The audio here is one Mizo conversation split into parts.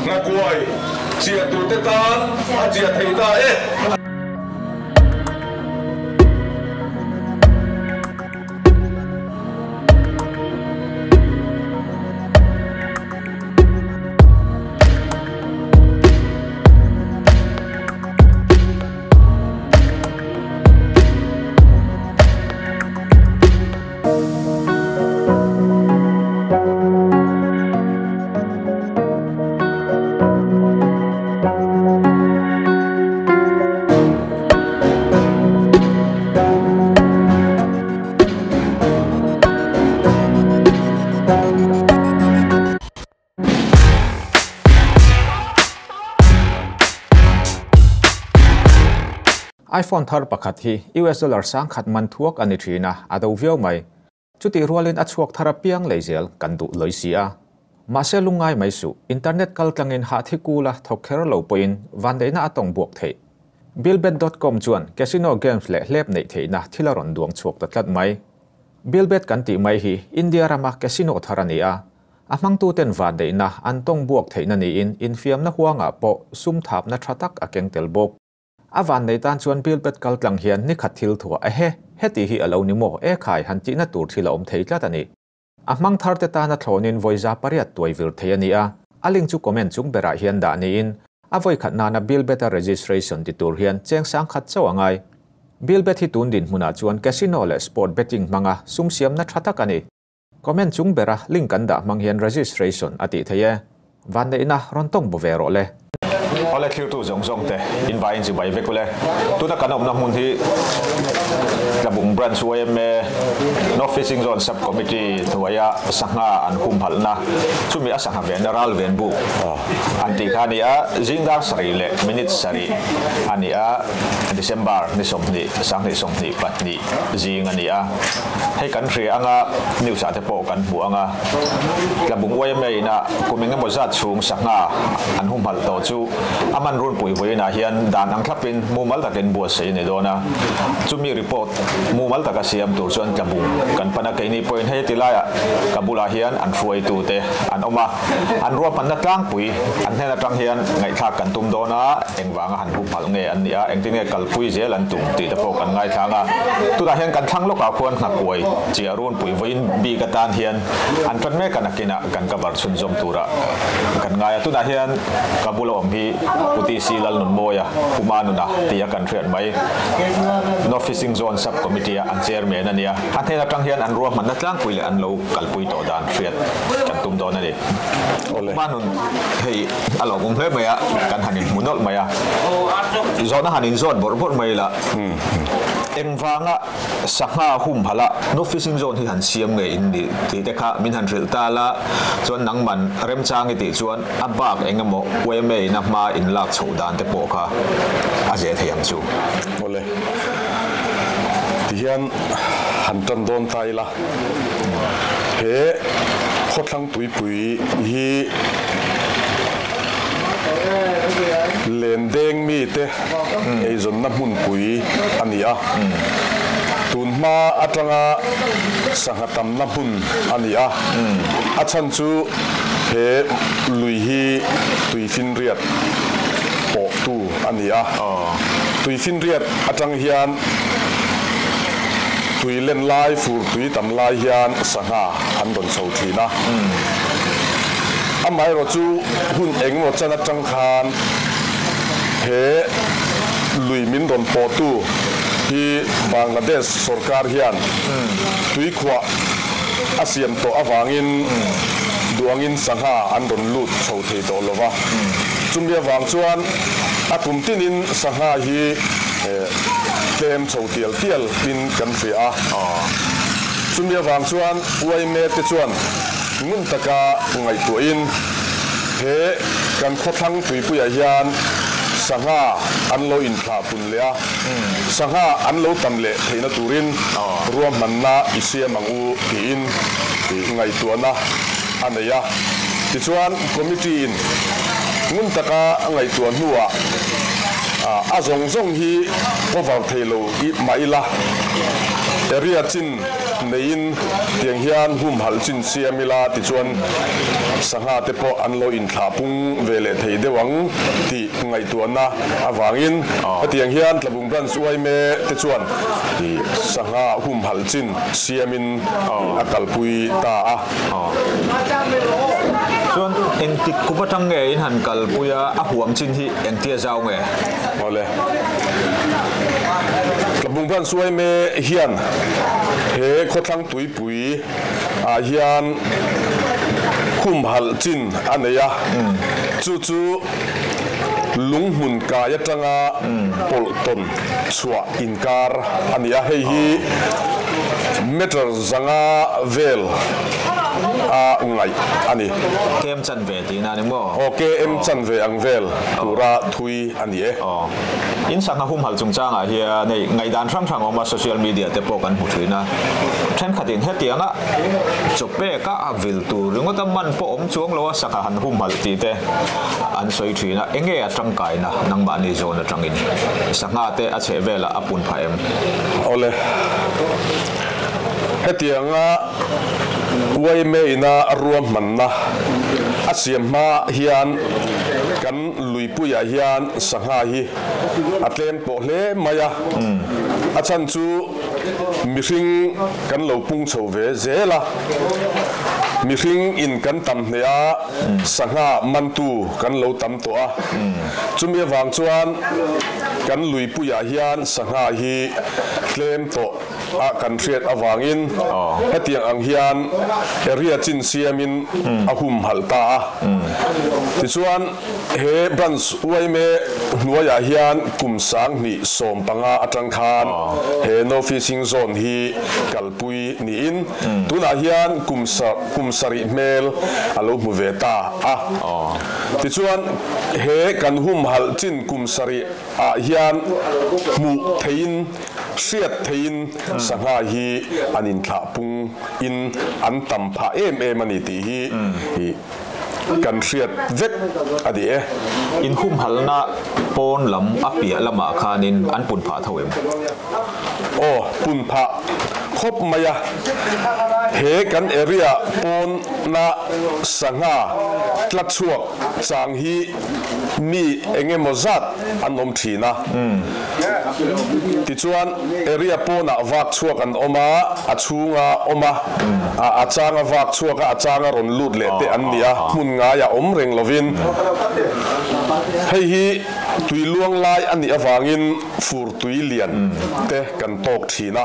Nghakuai chiah turte tan a chiah thei ta e. iPhone thar pakhat hi US dollar 10,000 man thuak ani thina a do viau mai. Chuti rualin a chhuak thar apiang leizel kan duh loi si a. Mahse lungai mai su internet kal tlangin ha thikula thokher lo poin vandeina atong buak thei. Bilbet.com chuan casino games le hlep nei theina thilaron duang chuak ta tlat mai. Bilbet kan ti mai hi India rama casino tharani a. A hmangtu ten vandeina an tong buak theina ni in infiam na huanga po sum thap na thatak a keng tel bok. A van nei tan chuan Bilbet kal tlang hian ni khat thil thua a he heti hi alo ni mo e khai han ti na tur thil a awm thei tlat ani. A hmang thar te tana thlonin voiza pariat tuai vir thei ani a. A link chu comment chung berah hian dah ni in a voi khat nana Bilbet a registration ti tur hian cheng sang khat chaw angai. Bilbet hi tun din hmuna chuan casino le sport betting hmanga sum siam na thatak ani. Comment chung bera link kan dah hmang hian registration ati thei e. Van nei na ron tong bo ve ro le. Ole thil tu zong zong te in vai in chi bai vekule. Tuna kan awm na hmun hi Tlabung Branch YMA North Fishing Zone Sub Committee hnuaia sangha an hum halh na chumi a sangha ven ral ven bu an tih kha a ni a. Zingdar sarih leh minute sarih a ni a. December ni 20 2024 zing a ni a. Hei kan hria anga news ah te pawh kan hmu anga Tlabung YMA ina kum engemaw zat chhung sangha an hum halh tawh chu a man runpui vawiinah hian dan ang thlapin mumal takin buatsaih a ni dawn a. Chumi report mumal taka siam tur chuan Tlabung kan pan a, keini pawhin hei ti laiah ka bulah hian an hruaitute an awm a, an ruahmanna tlangpui an hnen atang hian ngaihthlak kan tum dawn a, engvanga han hum halh nge an nih a, engtin nge kalpui zel an tum tih te pawh kan ngaithlang a. Tunah hian kan thlang lawkah khuan nghakuai chiah runpui vawiin bik atan hian an tan mek a, nakinah kan cover chhunzawm turah kan ngai a. Tunah hian ka bula awm hi Pu TC Lalnunmawia, Pu Manuna tih a kan hriat mai. North Fishing Zone Sub Committee a an chairman a nia. A hnen atang hian an ruahmanna tlangpui leh an lo kalpui tawh dan hriat kan tum dawn a ni. Manun, hei a lo awm hle mai a, kan han inhmu nawlh mai a. Zawhna han inzawt bawrh bawrh mai la. Engvanga sangha humhalh a North Fishing Zone hi han siam nge in ni tih te kha min han hrilh ta la, chuan nangman remchang i tih chuan a bak eng emaw YMA in a hma in lak chhoh dan te pawh kha a zeh thei ang chu. Awle, tihian han tan dawn ta ila, he khawthlang tuipui hi lendeng mite eizawnna hmunpui a ni a, tun hma atanga sangha tamna hmun a ni a, a chhan chu he lui hi tuifinriat pawhtu a ni a, tuifinriat atang hian tui len lai fur tui tam lai hian sangha an rawn chho thin a, amaherawh chu hun engemaw chan atang khan he lui min rawn pawhtu hi Bangladesh sorkar hian tuikhuah a siam tawh avangin duangin sangha an rawn lut chho thei tawh lo va. Chumi avang chuan a kum tinin sangha hi tlem chho tial tial in kan hria a. Chumi avang chuan YMA te chuan ngun taka ngaihtuahin he kan khawthlang tuipuiah hian sangha an lo inthlah pun leh a, sangha an lo tam leh theihna turin ruahmanna i siam ang u tiin ngaihtuahna a nei a. Tichuan committee in ngun taka ngaihtuah hnuah a zawng zawng hi cover thei lo mah ila area chin. neiin tiang hian humhalh chin siam ila tichuan sangha te pawh an lo inthlah pung ve leh thei deuh ang tih ngaihtuahna avangin hetiang hian Tlabung Branch yma te chuan sangha humhalh chin siamin a kalpui ta a. Chuan engtik kum atang nge in han kalpui a, a huam chin hi engtia zau nge? Awle. Tlabung Branch yma hian he khawthlang tuipui ah hian humhalh chin a nei a, chu chu lunghmun kai atanga pawlh tawn chhuah inkar a ni a, hei hi meter 500 vel a ngaih a ni. KM chanve tihna a ni maw? Aw, KM chanve ang vel tura thui a ni e. Aw. In sangha humhalh chungchangah hian hei ngaihdan hrang hrang a awm a, social media te pawh kan hmu thin a. Thenkhatin hetianga chaw peka a vil tur ringawta man pawh awm chuang lo a sangha han humhalh tih te an sawi thin a, enge a tangkaina nangmahni zawn atangin sangha te a chheh velah a pun phah em? Awle, hetianga yma ina ruahmanna a siam hma hian kan luipuiah hian sangha hi a tlem tawh hle mai a, a chhan chu mihring kan lo pung chho ve zel a, mihring in kan tam hneh a, sangha mantu kan lo tam tawh a, chumi avang chuan kan luipuiah hian sangha hi tlem tawh a kan hriat avangin hetiang ang hian area chin siamin a humhalh ta a. Tichuan he branch yma hnuaiah hian kum 2015 atang khan he No Fishing Zone hi kalpui niin tunah hian kum kum sarih hmel a lo hmu ve ta a. Tichuan he kan humhalh chin kum sarih ah hian hmuh theihin hriat theihin sangha hi an inthlah pung in an tam phah em em a ni tih hi kan hriat vek a ni e. In humhalhna pawn lam a piah lamah khanin an pun phah tho em? Aw, pun phah khawp mai a. He kan area pawna sangha tla chhuak chang hi mi eng emaw zat an awm thin a. Tichuan, area pawnah vak chhuak an awm a, a chhunga awm a, a changa vak chhuak a, a changa rawn lut leh te an ni a, hmun ngaiah awm reng lovin. Hei hi tui luang lai a nih avangin fur tui lian te kan tawk thin a.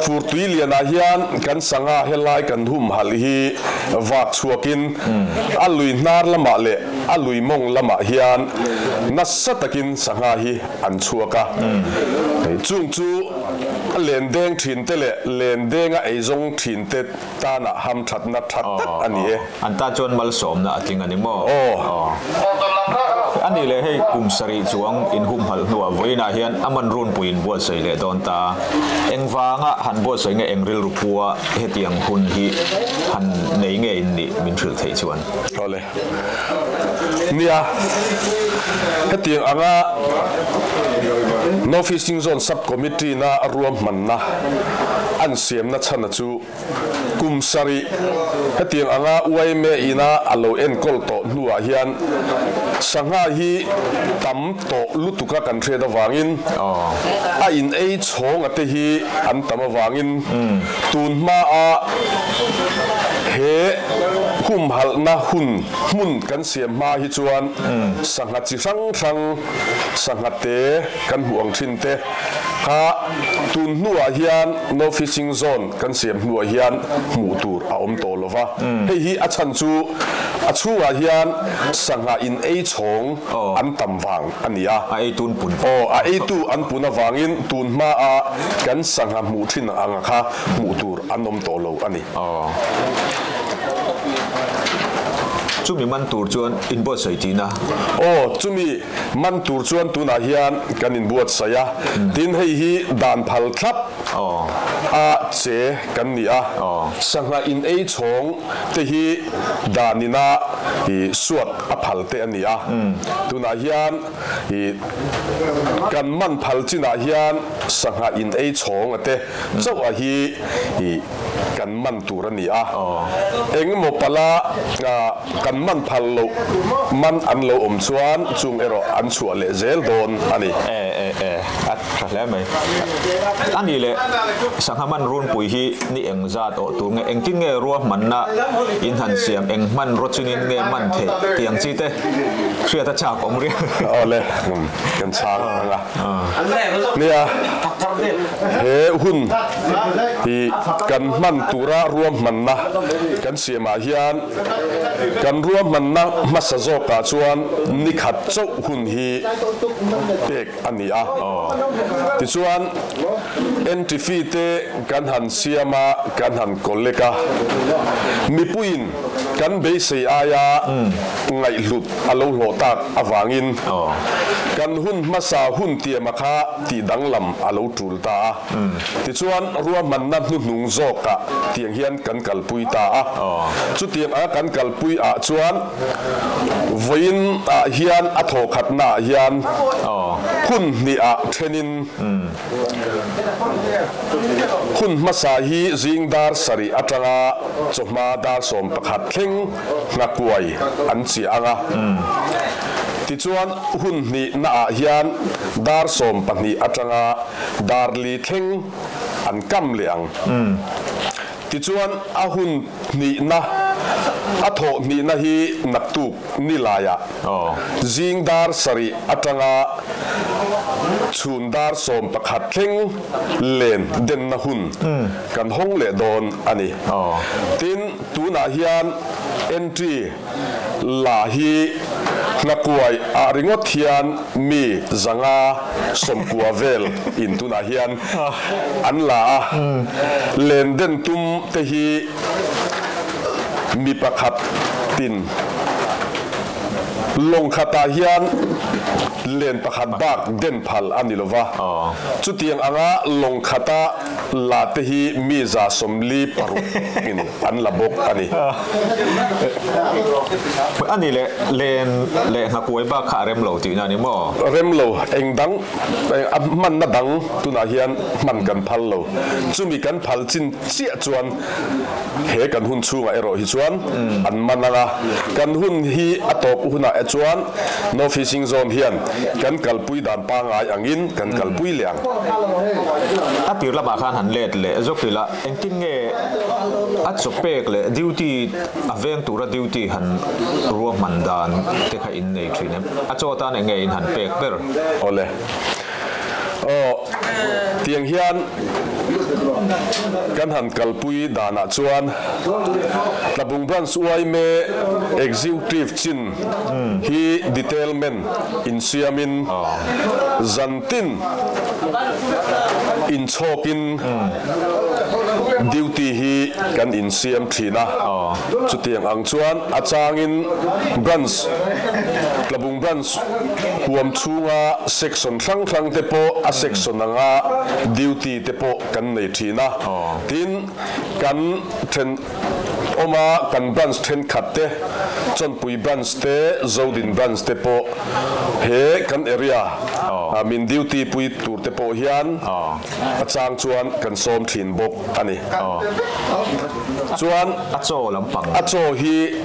Fur tui lianah hian kan sangha helai kan humhalh hi vak chhuakin a lui hnar lamah leh a lui mawng lamah hian nasa takin sangha hi an chhuak a. Chung chu a len deng thinte leh len denga eizawng thinte tana hamthatna tha tak a ni e. An tan chuan malsawmna a tling a ni maw? Aw. A nih leh hei kum sarih chuang inhumhalh hnuah vawiinah hian a man runpui in buatsaih leh dawn ta. Engvanga han buatsaih nge eng rilru pua hetiang hun hi han nei nge in nih min hrilh theih chuan? Awle. Nia, hetiang anga No Fishing Zone Sub-Committee na ruahmanna an siamna chhana chu Kum sarih hetiang anga yma ina a lo enkawl tawh hnuah hian sangha hi tam tawh lutuka kan hriat avangin a in ei chhawnga te hi an tam avangin tun hmaa he humhalhna hun hmun kan siam hma hi chuan sangha chi hrang hrang sangha te kan hmuh ang thin te kha tun hnuah hian No Fishing Zone kan siam hnuah hian hmuh tur a awm tawh lo va, hei hi a chhan chu a chhungah hian sangha in ei chhawng an tam vang a ni a. A eitu an pun. Aw, a eitu an pun avangin tun hmaa kan sangha hmuh thin anga kha hmuh tur an awm tawh lo a ni. Aw. Chumi man tur chuan inbuatsaih tihna? Aw, chumi man tur chuan tunah hian kan inbuatsaih a. Tin, hei hi dan phal thlap a che kan ni a. Sangha in ei chhawng te hi dan ina suat a phal te a ni a. Tunah hian kan man phal chinah hian sangha in ei chhawng a te chauh a hi kan man tur a ni a, engemaw pala kan man phal loh man an lo awm chuan chung erawh an chhuah leh zel dawn a ni. E e e, a tha hle mai. A nih leh sangha man runpui hi ni eng zat awh tur nge, engtin nge ruahmanna in han siam, eng hmanraw chungin nge man theih tih ang chi te hriat a chak awm riau. Awle, kan chhang ang a. Nia, he hun hi kan hman tura ruahmanna kan siamah hian kan ruahmanna hmasa zawkah chuan ni khat chauh hun hi pek a ni a. Tichuan, entry fee te kan han siam a, kan han collect a, mipuiin kan beisei aia ngaihhlut a lo hlawh tak avangin kan hun hmasa hun tiama kha tih danglam a lo tul ta a. Tichuan, ruahmanna hnuhnung zawkah tiang hian kan kalpui ta a. Chutiang anga kan kalpui ah chuan vawiin ah hian a thawkhatna ah hian hun hnih ah thenin hun hmasa hi zing dar sarih atanga chawhma dar 11 thleng nghakuai an chiah ang a. Tichuan, hun hnihna ah hian dar 12 atanga dar li thleng an kam leh ang. Tichuan, a hun hnihna, a thawh hnihna hi naktuk ni laiah zing dar 7 atanga chhun dar 11 thleng len denna hun kan hawng leh dawn a ni. Tin, tunah hian entry la hi hnakuai ah ringawt hian mi 190 vel in tunah hian an la a, len den tum te hi mi pakhat tin lawng khatah hian len pakhat bak den phal a ni lova, chutiang anga lawng khata la te hi mi 146 in an la bawk a ni. A ni leh len leh hnakuai bak kha a rem lo tihna a ni maw? Rem lo, eng dang, a hmanna dang tunah hian hman kan phal lo. Chumi kan phal chin chiah chuan he kan hun chhungah erawh hi chuan an man ang a. Kan hun hi a tawp hunah e chuan No Fishing Zone hian kan kalpui dan pangngai angin kan kalpui leh ang. A tir lamah khan han let leh zawk ila engtin nge a chaw pek leh duty a veng tura duty han ruahman dan te kha in nei thin em? A chaw atan eng nge in han pek ber? Awle. Aw, tiang hian kan han kalpui danah chuan Tlabung Branch yma Executive chin hi detailment insiamin zantin inchhawkin duty hi kan insiam thin a. Chutiang ang chuan a changin Branch, Tlabung Branch huam chhunga section hrang hrang te pawh a section anga duty te pawh kan nei thin a. Tin, kan then awma kan branch thenkhat te, Chawnpui branch te, Zodin branch te pawh he kan area min duty pui tur te pawh hian a chang chuan kan sawm thin bawk a ni. Chuan a chaw lampang. A chaw hi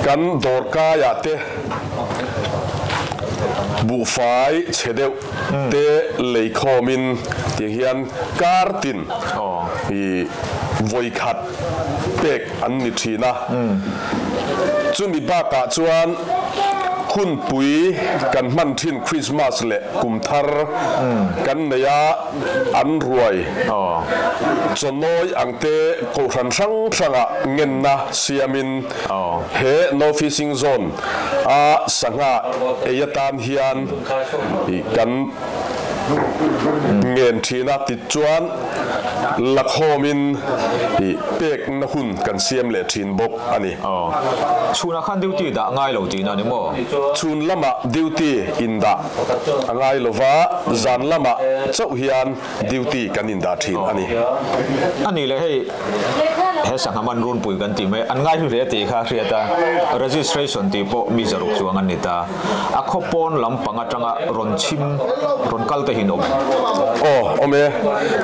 kan dawrkaiah te buhfai chhe deuh te lei khawmin tiang hian kar tin i vawi khat pek an ni thin a. Chumi bakah chuan hunpui kan hman thin Christmas leh kum thar kan nei a, an ruai chawnawi ang te kohhran hrang hrangah ngenna siamin he No Fishing Zone a sangha ei atan hian kan. ngen thin a, tichuan lakhawmin pekna hun kan siam leh thin bawk a ni. Chhunah khan duty dah ngai lo tihna a ni maw? Chhun lamah duty indah a ngai lova, zan lamah chauh hian Duty kan indah thin a ni. A nih leh hei he sangha man runpui kan tih mai an ngai hlu hle tih kha hriat a, registration tih pawh mi zaruk chuang an ni ta. A khaw pawn lampang atanga rawn chhim rawn kal te hin awm. Aw awm e,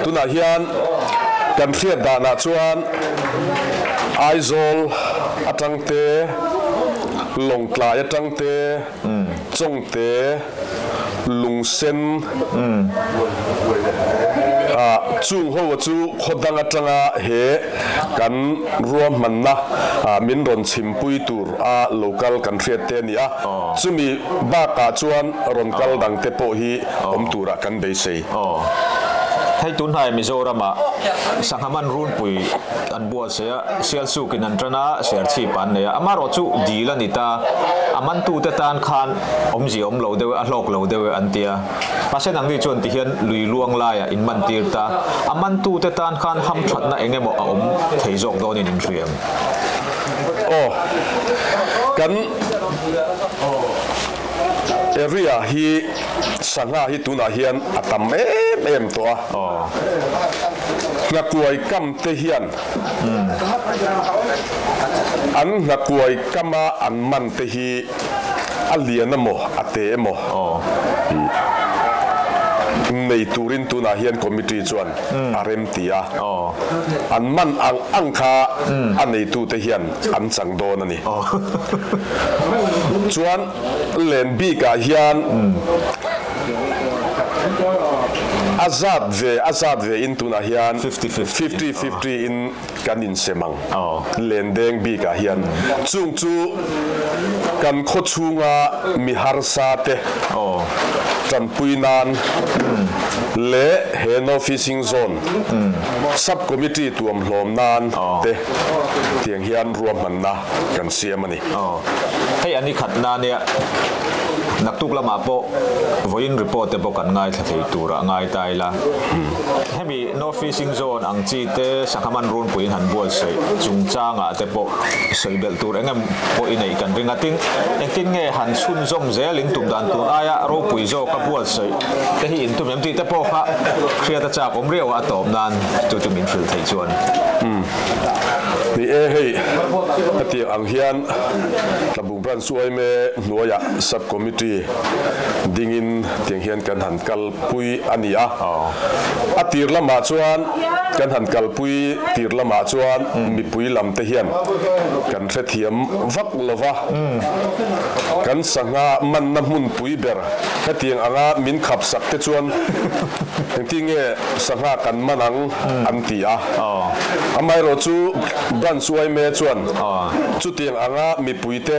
tunah hian kan hriat danah chuan Aizawl atang te, Lawngtlai atang te, Chawngte, Lungsen ah chung ho chu khaw dang atanga he kan ruahmanna min rawn chhimpui tur a lo kal kan hriat te a ni a, chumi bakah chuan rawn kal dang te pawh hi awm turah kan beisei. Hei tunhnai Mizoramah sangha man runpui an buatsaih a, Sialsukin an tan a, Serchhip an nei a, amaherawh chu dil a ni ta, a mantute tan khan awmzia awm lo deuh e, a hlawk lo deuh e an ti a. Mahse nangni chuan ti hian lui luang laiah in mantir ta, a mantute tan khan hamthatna eng emaw a awm thei zawk dawnin in hria em? Aw, kan area hi sangha hi tunah hian a tam em em tawh a, Nghakuai kam te hian An nghakuai kama an man te hi a lian emaw a te emaw nei turin tunah hian committee chuan a rem ti a, an man ang ang kha a neitute hian an chang dawn a ni. Chuan len bikah hian A zat ve, a zat ve in tunah hian fifty fifty in kan insem ang. Lendeng bikah hian chung chu kan khaw chhunga mi harsa te tanpui nan leh he No Fishing Zone Sub Committee tuam hlawm nan te tiang hian ruahmanna kan siam a ni. Hei a ni khat na nia. Naktuk lamah pawh vawiin report te pawh kan ngaithla thei turah ngai ta ila. Hemi No Fishing Zone ang chi te sangha man runpuiin han buatsaih chungchangah te pawh sawi belh tur eng em pawh i neih kan ring a. Tin, engtin nge han chhunzawm zel in tum dan tun aia ropui zawka buatsaih te hi in tum em tih te pawh kha hriat a chak awm riau a, a tawp nan chu chu min hrilh theih chuan. Ni e, hei hetiang ang hian Tlabung Branch Uaime hnuaiah Sub Committee dingin tiang hian kan han kalpui a ni a. A tir lamah chuan kan han kalpui tir lamah chuan mipui lam te hian kan hrethiam vak lo va, kan sangha manna hmunpui ber hetiang anga min khapsak te chuan engtin nge Sangha kan man ang an ti a. Amaherawh chu Branch yma chuan chutiang anga mipuite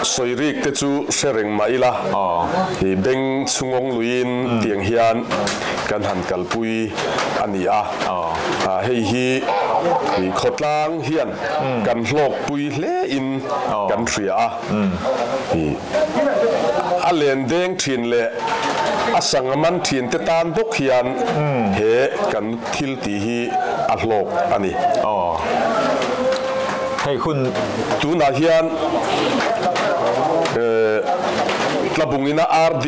sawi rik te chu hre reng mah ila, beng chhungawng luiin tiang hian kan han kalpui a ni a. Hei hi khawtlang hian kan hlawkpui hlein kan hria a. A len deng thin leh a sanga man thin te tan bawk hian he kan thil tih hi a hlawk a ni. Aw. Hei hun. Tunah hian Tlabungina RD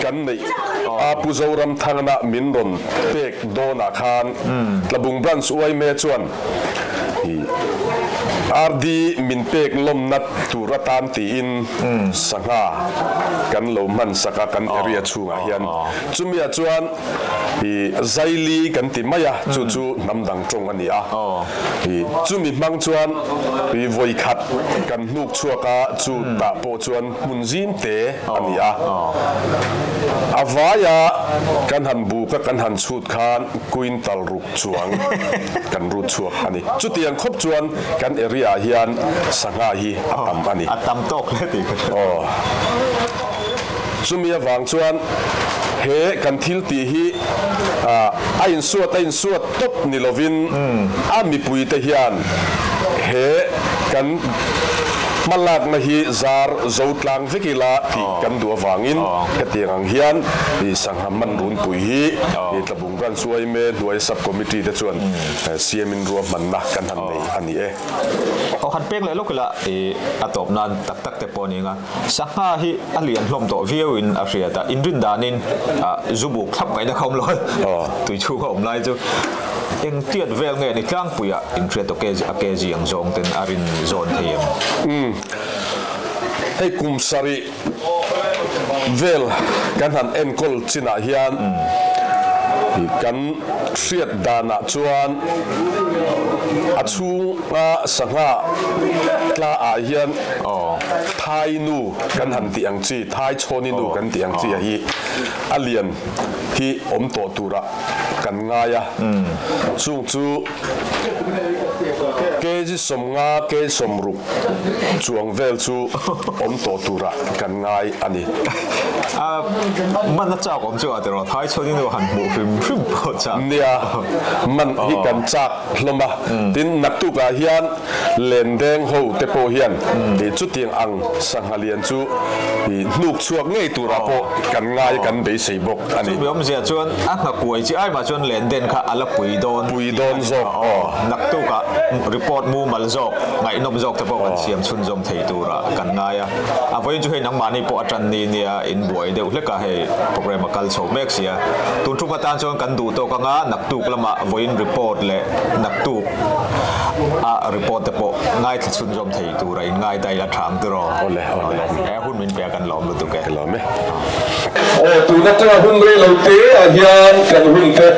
kan neih a Pu Zoramthangana min rawn pek dawnah khan Tlabung Branch yma chuan RD min pek lawmna tur atan tiin sangha kan lo hman sak a kan area chhungah hian. Chumiah chuan Zaili kan ti mai a, chu chu hnam dang tawng a ni a. Chumi hmang chuan vawi khat kan hnuk chhuak a, chu tah pawh chuan hmun zim te a ni a. A vaia kan han buk a kan han chhut khan quintal ruk chuang kan rut chhuak a ni. Chutiang khawp chuan kan area ah hian sangha hi a tam a ni. A tam tawk hle tih ka hria. Aw. Chumi avang chuan he kan thil tih hi a insuat a insuat tawp ni lovin a mipuite hian he kan. Hmalakna hi zar zo tlang vek ila tih kan duh avangin hetiang ang hian sangha man runpui hi Tlabung Branch yma hnuai Sub Committee te chuan siamin ruahmanna kan han nei a ni e. Aw han pek leh lawk ila a tawp nan tak tak te pawh a ni ang a, sangha hi a lian hlawm tawh viau in a hriat a, inrin danin zubuk thlap ngaihna kha awm lo a, tui chhunga awm lai chu. Eng tiat vel nge ni tlangpuiah inhriat a kg ang zawng ten a rin zawn thei em? Umm. Hei kum sarih vel kan han enkawl chinah hian kan hriat danah chuan a chhunga sangha tla ah hian Thai nu kan han tih ang chi, Thai chhawni nu kan tih ang chi a hi a lian hi awm tawh turah kan ngai a, chung chu kg 50, kg 60 chuang vel chu awm tawh turah kan ngai a ni. A man a chak awm chu a tiraw, Thai chhuanin emaw han hmuh hrim hrim pawh chak. Nia, man hi kan chak hlawm a, tin naktukah hian Lendeng ho te pawh hian chutiang ang sangha lian chu hnuk chhuak ngei turah pawh kan ngai kan beisei bawk a ni. Chumi awmzia chuan a hnakuai chi ai mah chuan Lenden kha a la pui dawn Pui dawn zawk aw. Naktukah report mumal zawk, ngaihnawm zawk te pawh kan siam chhunzawm thei turah kan ngai a. A vawiin chu hei nangmahni pawh a tan ni nia in buai deuh hlek a, hei program a kal chho mek sia. Tun tum atan chuan kan duh tawk anga naktuk lamah vawiin report leh naktuk a report te pawh ngaithla chhunzawm thei tura in ngai ta ila tha ang tiraw? Awle, awle. He hun min pe a kan lawm lutuk e. Ka lawm e. Aw, tun atanga hun rei lo te ah hian kan hun te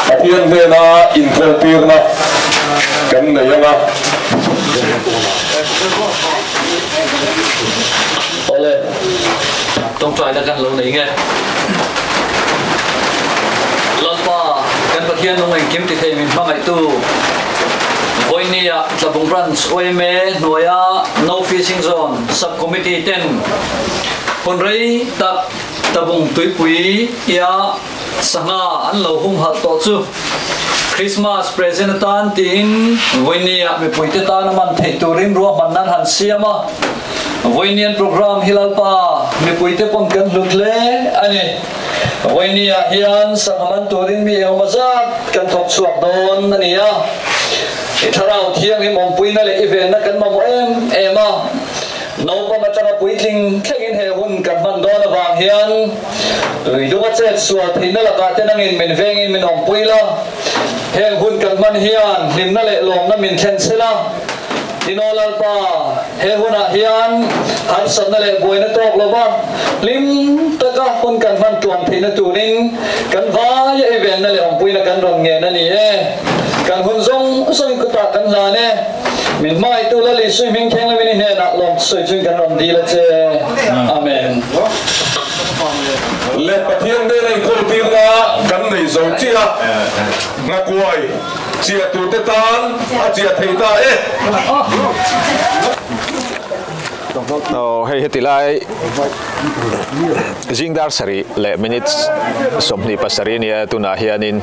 Pathian hnena inkhawltirna kan nei ang a. Awle, tawngtaina kan lo nei nge. Lalpa, kan Pathian nung engkim ti thei min hmangaihtu, Vawinia Tlabung Branch yma hnuaia No Fishing Zone Sub Committee ten hun rei tak Tlabung tuipui ia sangha an lo humhalh tawh chu Christmas present atan tiin Vawinia mipuite tana man theih turin ruahman nan han siam a. Vawiinian program hi Lalpa mipuite pawn kan hlut hle a ni. Vawiiniah hian sangha man turin mi engemaw zat kan thawk chhuak dawn a ni a. I thlarau thianghlim awmpuina leh i venna kan mamawh em em a. Naupang atanga puitling thlengin he hun kan hman dawn avang hian lui dunga chet sual theihna lakah te nangin min vengin min awmpui la. Heng hun kan hman hian hlimna leh lawmna min thlen sela. Tinaw Lalpa, he hunah hian harsatna leh buaina tawk lova hlim taka hun kan hman tuam theihna turin kan vaia i venna leh awmpuina kan rawn ngen a ni e. Kan hun zawng zawngin kutah kan hlan e. Min hmaitu Lal Isui hming thleng lovin i hnenah lawmsawi chuin kan rawn dil a che. Amen. Leh Pathian hnena inkhawltirna kan nei zo chiah a, Nghakuai. Chiah turte tan a chiah thei ta e. Aw hei heti lai zing dar sarih leh minute 27 nia tunah hianin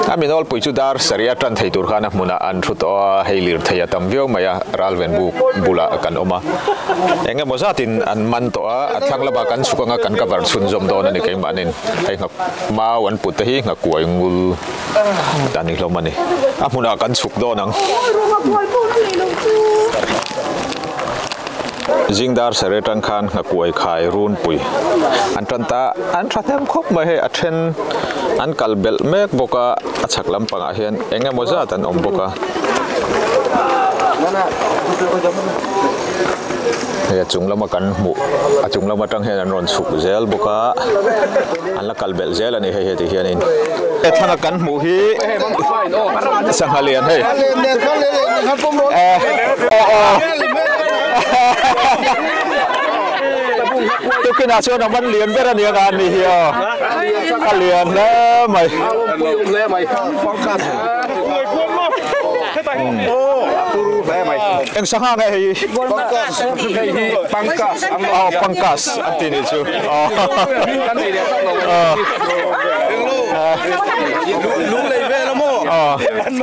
a mi nawlpui chu dar sarih a tan thei tur khan a hmunah an thu tawh a, hei lir thei a tam viau mai a, ralven buk bulah kan awm a, eng emaw zatin an man tawh a, a thlang lamah kan chhuk anga kan cover chhunzawm dawn a ni keimahnin hei nghak mau an put te hi nghakuai ngul. Ta ni hlawm a ni. A hmunah kan chhuk dawn ang. Zing dar sare tang khan nghakuai khai runpui an tan ta an tha hnem khawp mai hei a then an kal belh mek bawk a a chhak lampangah hian eng emaw zat an awm bawk a. Hei a chung lama kan hmuh a chung lam atang hian an rawn chhuk zel bawk a an la kal belh zel a ni hei heti hianin he thlang a kan hmuh hi sangha lian hei tukinah chuan a man lian ber a ni ang a ni hi aw a lian hle mai. Eng sangha nge hei? Pangkas. Hei hi pangkas ang lo. Oh, pangkas an ti ni chu. Oh. Kan nei leh tak lo. Lung lei vel a maw? Oh.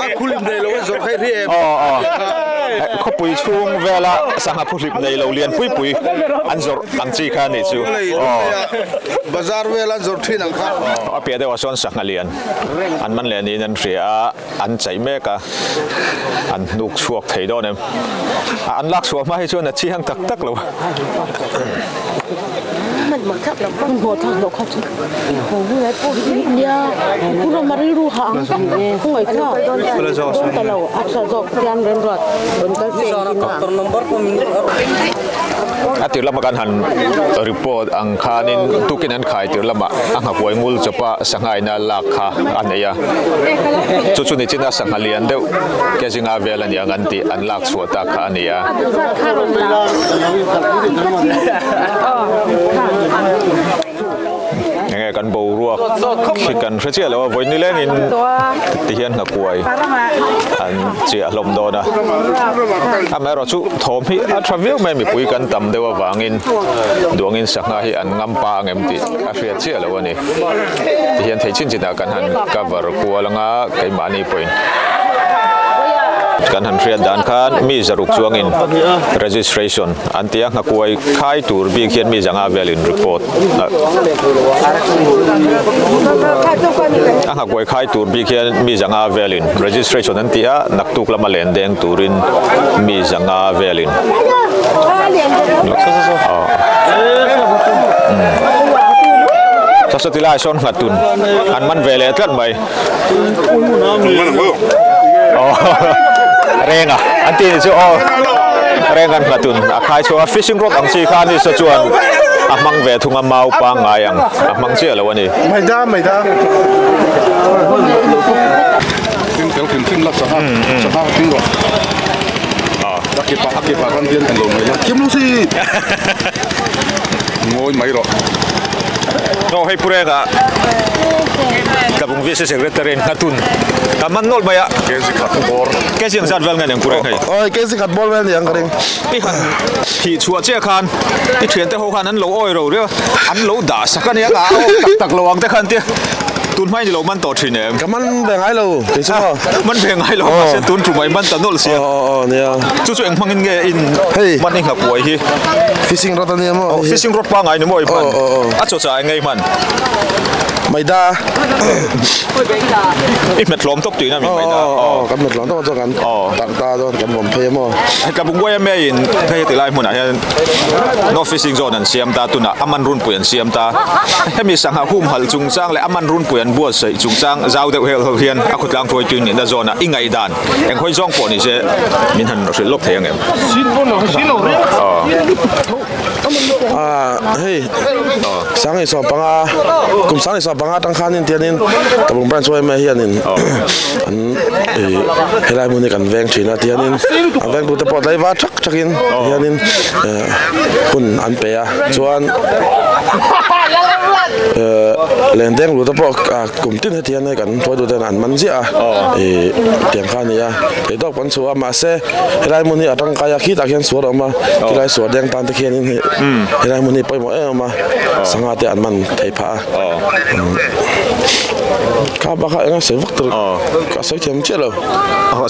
A khulim rei lo a zawrh kha i hria em? Oh, oh. Khawpui chhung vela sangha phuhlip nei lo lian pui pui an zawrh ang chi kha a nih chu. Bazar vela an zawrh thin ang kha. A piah deuhah sawn sangha lian an man leh niin an hria a, an chaih mek a, an hnuk chhuak thei dawn em? An lak chhuah hma hi chuan a chiang tak tak lo. A tir lama kan han report ang khanin tukin an khai tir lamah a nghakuai ngul chawpa sangha ina lak kha a nei a. Chu chu nichina sangha lian deuh ke zinga vel a ni ang an tih an lak chhuah tak kha a ni a. Enge kan boruak khi kan hre chiah lo a, vawi nilengin ti hian nghakuai an chiah hlawm dawn a. Amaherawh chu thawm hi a tha viau mai a, mipui kan tam deuh avangin duangin sangha hi an ngam pa ang em tih a hriat chiah lo a ni. Ti hian thei chin chinah kan han cover kual anga keimahni pawhin kan han hriat dan khan mi zaruk chuangin registration an ti a, nghakuai khai tur bik hian mi zanga velin report a nghakuai khai tur bik hian mi zanga velin registration an ti a, naktuk lama len deng turin mi zanga velin Sasawti lai sawn nghat tun an man ve leh tlat mai. Renga an ti ni chu aw reng an nghat tun a khai chhuak a fishing rod ang chi kha ni saw chuan a hmang ve thung a mau pangngai ang a hmang chiah lo a ni. Mai da mai da. Tin tel hrim hrim la sangha sangha ka ting rawh. A ke pah a ke pah khan hian englo mai la kim lo si. Ngawi mai rawh. Aw hei Purenga Tlabung VC Secretary in Nghatun ka man nawlh mai a. Kezi khat bawr. Kezi ang zat vel nge niang Pureng hei? Awi kezi khat bawr vel niang ka ring. I han thih chhuah chiah khan i thiante ho khan an lo awi ro riau a, an lo dah sak a nia ka a awk tak tak lo ang te khan tia tun hma in i lo man tawh thin em? Ka man ve ngai lo kei chu maw. Man ve ngai lo mahse tun tumah i man ta nawlh sia. Aw aw nia. Chu chu eng hmangin nge in man i nghakuai hi? Fishing rod a nia maw? Aw fishing rod pangngai ni maw i hman? A chaw chah eng nge i hman? Maida. I hmet hlawm tawp tihna mi maida? Aw aw kan hmet hlawm tawp a chuan kan tarh ta chuan kan vawm phei a maw? Hei ka bunguai a meiin hei heti lai hmunah hian no fishing zone an siam ta tunah a man runpui an siam ta. Hemi sangha humhalh chungchang leh a man runpui an buatsaih chungchang zau deuh hel ho hian a khawtlang hruaitu nihna zawnah i ngaihdan eng hawi zawng pawh ni se min han hrilh lawk thei ang em? Hei Sangi sawm panga kum Sangi sawm panga atang khanin tianin Tabung branch yma hianin an helai hmun hi kan veng thin a tianin a vengtute pawh tlaivar thak thakin hianin hun an pe a chuan lengdeng lut te pawh kum tin heti hian hei kan hruaitu ten an man ziah a ih tiang kha a ni a theihtawp kan chhuah a mahse helai hmun hi a tangkai a khitah khian suar a awm a khilai suar deng tan te khianin hei helai hmun hi pawimawh em em a sangha te an man thei phah a kha bak kha eng a sawi vak tur ka sawi thiam chiah lo.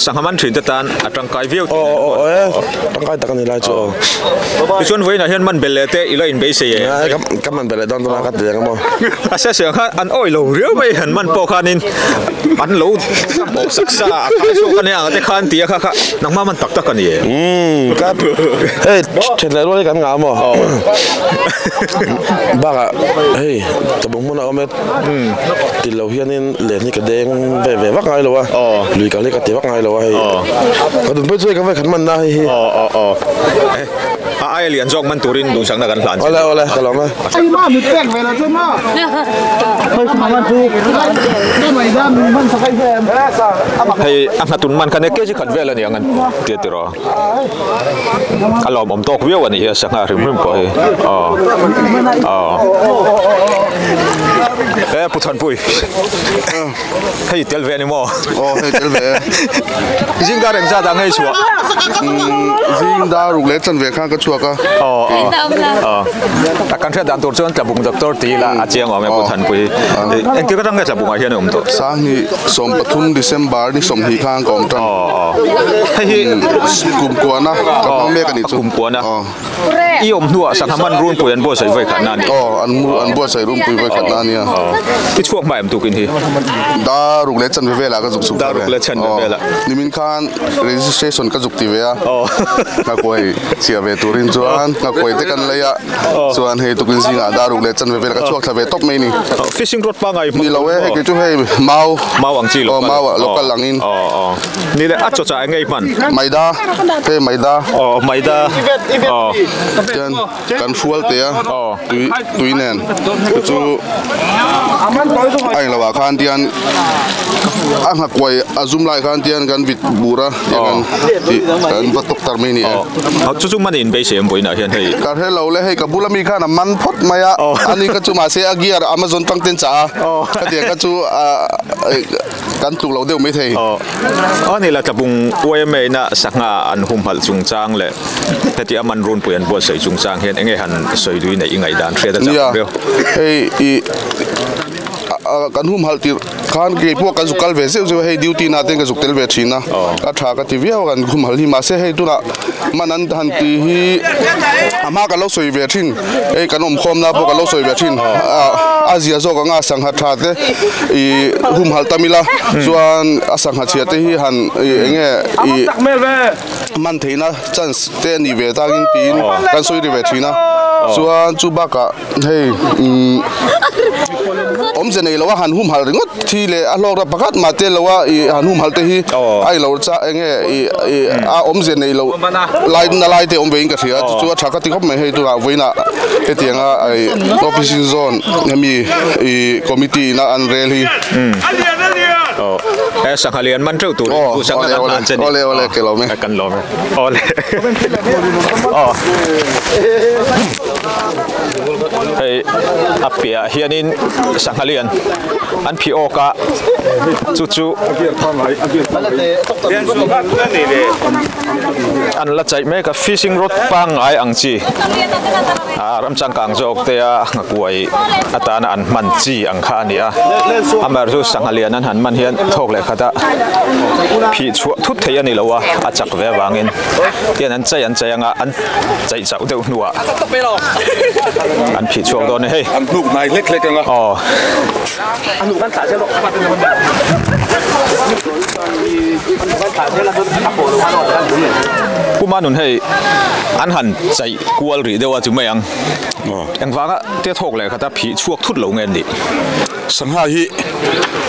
Sangha man thin te tan a tangkai viau tih nen pawh. Aw aw aw tangkai tak a ni lai chu aw. Tichuan vawiinah hian man belh leh te i la inbeisei e. Ka man belh leh dawn dawn a ka ti ang maw. A sia sia khan an awih lo riau mai han man pawh khanin an lo pawh sak sa a khai chhuak a nia ang te khan ti a kha kha nangmah man tak tak a ni e. Umm ka hei then leh rual hi kan ngah maw. Bakah hei tabung hmun a awm e ti lo hianin len hi ka deng ve ve vak ngai lo a lui kal hi ka ti vak ngai lo a hei ka dunpui chu hei ka vekhat man na hei hi. A aia lian zawk man turin duhsakna kan hlan che. Awle awle ka lawm e. Hei a hna tun man khan e kg khat vel a ni ang an tia tiraw. A lawmawm tawk viau a nih hi a sangha hrim hrim pawh hi. Aw. Aw. E Pu Thanpui. Hei tel ve a ni maw? Aw hei tel ve e. Zing dar engzat ah ngei chhuah? Zing dar ruk leh chan ve khan ka chhuak a. Aw aw. A kan hriat dan tur chuan Tlabung doctor ti ila a chiang awm e Pu Thanpui. Engtik atang nge Tlabungah hian a awm tawh? Sanghnih 13 December ni 20 khan ka awm tan. Aw aw. Hei hi kum kuana ka hmang mek a nih chu. Kum kuana. I awm hnuah sangha man runpui an buatsaih vawi khatna a ni. Aw, an an buatsaih runpui vawi khatna a nia. Aw, i chhuak hma em tukin hi? Dar ruk leh chanve velah ka zuk chhuk Dar ruk leh chanve velah. Aw, nimin khan registration ka zuk ti ve a. Aw. Nghakuai chhiah ve turin chuan nghakuai te kan lei a. Chuan hei tukin zingah dar ruk leh chanve velah ka chhuak thla ve tawp mai ni. Fishing rod pangai hmang. Ni lo e, hei kei chu hei mau. Mau ang chi local. Aw, mau local angin. Aw, aw. Ni le, a chawchah eng nge i hman? Maida, hei maida. Aw, maida. Aw. Chuan kan hrual teh a, tui tui nen. Chu chu a englo ah khan tian a nghakuai a zum lai khan tian kan vit bur a, tiang kan tih kan va tawk tar mai ni e. Aw, chu chu man in beisei em vawiinah hian hei. Ka hre lo le, hei ka bula mi khan a man phawt mai a, ani kha chu mahse a gear Amazon tang ten chah a, khatiang kha chu a. Kan tluk lo deuh mai thei. Aw. Aw ni la Tlabung YMA ina sangha an humhalh chungchang leh heti a man runpui an buatsaih chungchang hian enge han sawi lui neih i ngaihdan hriat a chak Nia, viau. hei i kan humhalh tirh khan kei pawh kan zuk kal ve zeuh zeuh a, hei duty na ten ka zuk tel ve thin a, a tha ka ti viau a kan humhalh hi mahse hei tunah man an han ti hi a hma kan lo sawi ve thin, hei kan awmkhawmna pawh kan lo sawi ve thin a zia zawk anga sangha tha te ih humhalh tam ila chuan a sangha chhia te hi han ih eng nge ih man theihna chance te a nih ve takin tiin kan sawi ri ve thin a chuan chu bakah hei umm awmze nei loa han humhalh ringawt thi leh a hlawkna pakhat mah te loa ih han humhalh te hi a ilo cha eng nge ih ih a awmze nei loh lai na lai te awm vein ka hria chu chu a tha ka ti khawp mai hei tunah vawiinah hetianga ih officing zone hemi ih committee ina an rel hi. Aw he sangha lian man teuh tur in duhsakna kan hlan che ni. Awle awle ke lawm e. Kan lawm e. Awle. Aw. Hei a piahah hianin sangha lian an phih awk a chu chu an la chaih mek a fishing rod pangngai ang chi ah ram changkang zawk te a nghakuai atana an hman chi ang kha a ni a amaherawhchu sangha lian an han hman hian thawk leh khat a phih chhuah thut thei a ni lo a a chak ve avangin tian an chei an chei anga an chaih chauh deuh hnuah an phih chhuak dawn a ni hei. An hnuk hnai hlek hlek ang a. Aw. Puma nun hei an han chaih kual rih deuh a chu mai ang. Engvanga tia thawk leh khata phih chhuak thut lo nge an nih? Sangha hi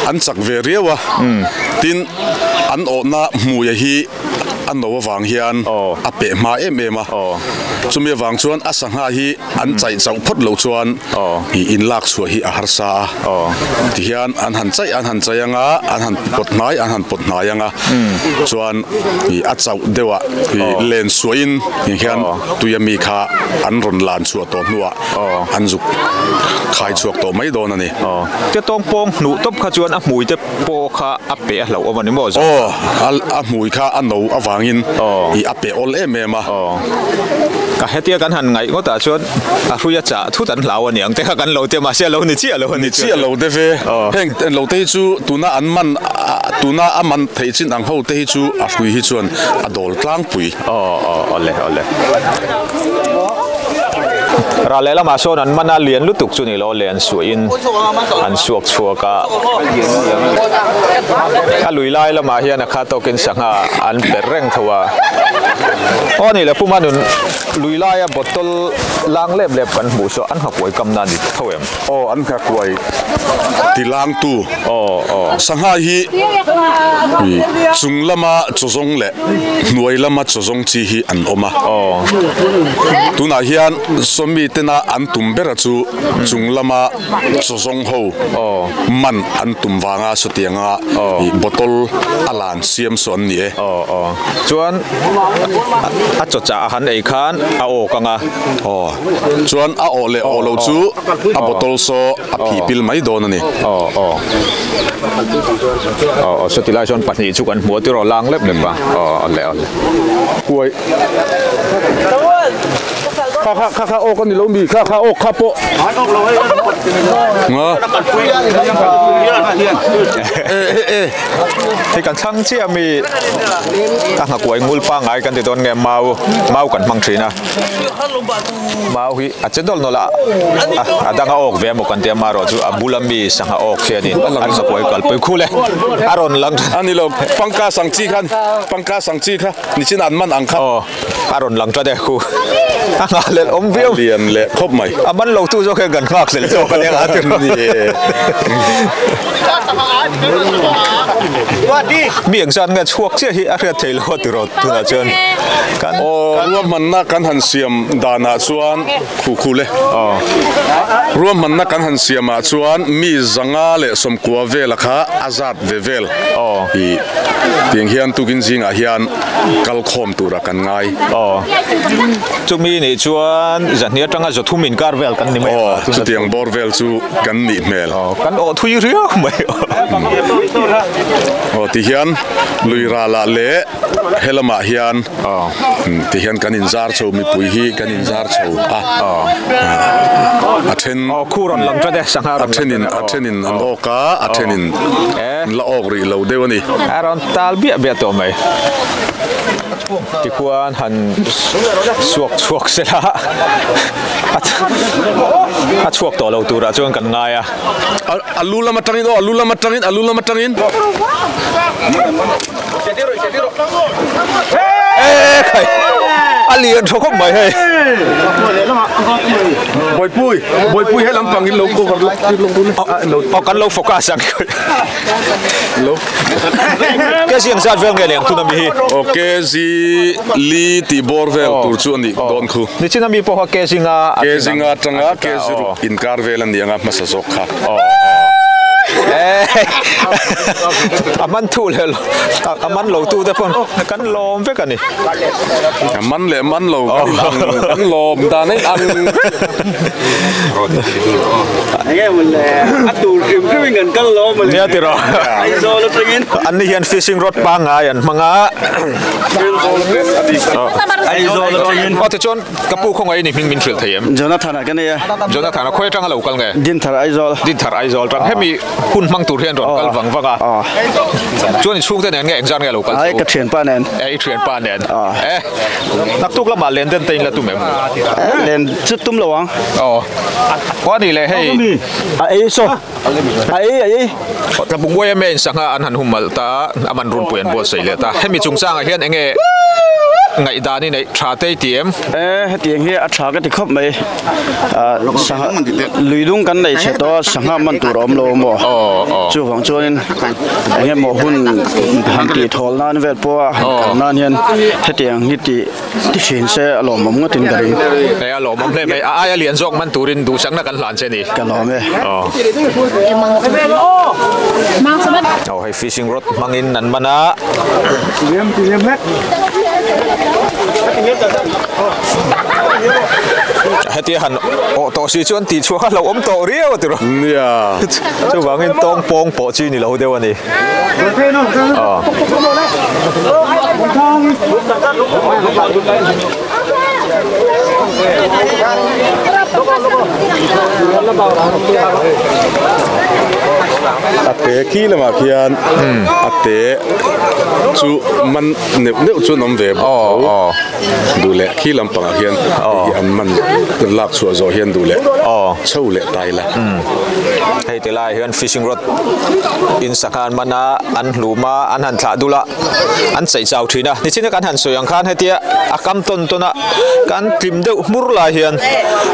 an chak ve riau a, tin an awhna hmuia hi a no avang hian a peh hma em em a, chumi avang chuan a sangha hi an chaih chauh phawt loh chuan ih inlak chhuah hi a harsa a, tihian an han chaih an han chaih anga an han pawt hnai an han pawt hnai anga chuan ih a chauh deuh ah ih len suahin hian tuia mi kha an rawn lan chhuah tawh hnuah an zuk khai chhuak tawh mai dawn a ni. Tia tawng pawng hnuh tawp kha chuan a hmui te Paw kha a peh a hlauh awm a ni maw zawk? Aw, a hmui kha a no avangin ih a peh awl em em a. Aw, ka hetia kan han ngaih ngawtah chuan a hrui a chah thut an hlau a ni ang te kha kan lo tia mahse a lo ni chiah lo a ni chuan. Ni chiah lo te ve. Heng lo te hi chu tuna an man tuna a man theih chin ang ho te hi chu a hrui hi chuan a dawl tlangpui. Aw, aw, awle, awle. Ral lehlamah sawn an man a lian lutuk chu ni lo len suahin an suak chhuak a. A lui lai lamah hian a khat tawkin sangha an per reng tho a. Aw ni le Puma nun lui laia bottle lang lep lep kan hmuh saw an nghakuai kamna a ni tho em? Aw an nghakuai ti langtu sangha hi chung lama chawzawng leh hnuai lama chawzawng chi hi an awm a. Tunah hian sawmi. tena an tum bera chu chung lama chaw zawng ho man an tum vanga sawtianga bottle a lan siam saw an ni e. Chuan a chaw chah a han ei khan a awk ang a. Aw, chuan a awh leh awh lo chu a bottle saw a phih pil mai dawn a ni. Aw, aw. Aw, aw, sawti lai chuan pahnih chu kan hmu a tiraw lang lep lep a. Aw, awle, awle. Kuai. Kha kha kha kha awk a ni lo mi kha kha awk kha pawh. Nga. E e e. Hei kan thlang chiah mi a nghakuai ngul pangngai kan ti dawn nge mau mau kan hmang thin a. Mau hi a che dawlh nawlh a, a dang a awk ve emaw kan tia marawh chu a bula mi sangha awk hianin an nghakuai kalpui khul e a rawn lang A ni lo, pangka sang chi khan pangka sang chi kha nichin an man ang kha. Aw, a rawn lang tlat e khu. A nghah leh awm viau. A lian leh khawp mai. A man lo tu zawk hian kan nghak leh zawk a nia a ti Ni e. Mi engzat nge chhuak chiah hi a hriat theih loh a ti rawh tunah chuan kan Aw, ruahmanna kan han siam danah chuan khu khu le. Ruahmanna kan han siamah chuan mi zanga leh sawmkua vela kha a zat ve vel. I tiang hian tukin zingah hian kal khawm tura kan ngai. Aw, chumi nih chuan zahni atanga zawthum inkar vel kan ni mai ang a. Aw, chutiang bawr vel chu kan nih hmel. Aw, kan awh thui riau mai. Aw, tihian lui ralah leh he lamah hian tihian kan inzar chho mipui hi kan inzar chho a. A then Aw, khu rawn lang tlat e, sangha rawn lang tlat e. A thenin an awk a, a thenin an la awk rih lo deuh a ni. A rawn tal biah biah tawh mai. Tikhuan han suak chhuak se la, a chhuak tawh lo turah chuan kan ngai a. A lu lam atangin aw, a lu lam atangin, a lu lam atangin. E khai, a lian tha khawp mai hei. Bawihpui, Bawihpui he lampang in lo cover lawk tir lawk dawn e. Aw kan lo focus ang. Lo. Kezi ang zat vel nge leng tuna mi hi. Aw kezi li tih bawr vel tur chu a nih dawn khu. Nichina mi pawh kha kezi nga a Kezi nga atanga kezi ruk inkar vel a ni anga hmasa zawk kha. A man thu leh lo a man lo tu te pawn kan lawm vek a ni. A man leh man lo kan inang kan lawm dan a inang vek. Nia tiraw an ni hian fishing rod pangngai an hmang a. Aw tichuan ka pu khawngaih i ni hming min hrilh thei em? Jonathan a ka nei a. Jonathan a khawi atanga lo kal nge? Dinthar Aizawl. Dinthar Aizawl tang hemi hun hmang tur hian rawn kal vang vang a. Chuan i chhungte nen nge engzat nge lo kal chu? Ai ka thianpa nen. E i thianpa nen. E naktuk lamah len den te in la tum em? Len chu tum lo ang. Aw. Aw a nih leh hei. A ei saw. A ei a ei. Tlabungbuai emain sangha an han hummalh ta a, a man runpui an buatsaih leh ta. Hemi chungchangah hian enge ngaihdan i neih tha te i ti em? E, hetiang hi a tha ka ti khawp mai. Sangha lui dung kan nei chhe tawh a, sangha man tur a awm lo maw? Chuvang chuanin engemaw hun han tih thawl nan vel pawha han kal nan hian hetiang hi tih Ti thin se a lawmawm ngawtin ka ring. E a lawmawm hle mai. A aia lian zawk man turin duhsakna kan hlan che ni. Ka lawm e. Aw. Aw hei fishing rod hmangin an man a. Hetia han awh tawh si chuan tih chhuah kha hlauh awm tawh riau a ti rawh. Nia. Chuvangin tawng pawng pawh chi ni lo deuh a ni. A te khi lamah khian a te chu man neuh neuh chu an awm ve bawk tho duh leh khi lampangah hian hei hi an man lak chhuah zawh hian duh leh chho leh tai la. Hei ti laiah hian fishing rod in sangha an man a, an hlum a, an han thlah dul a, an chei chau thin a. Nichina kan han sawi ang khan hetia a kam tawn tawn a, kan tlim deuh hmur lai hian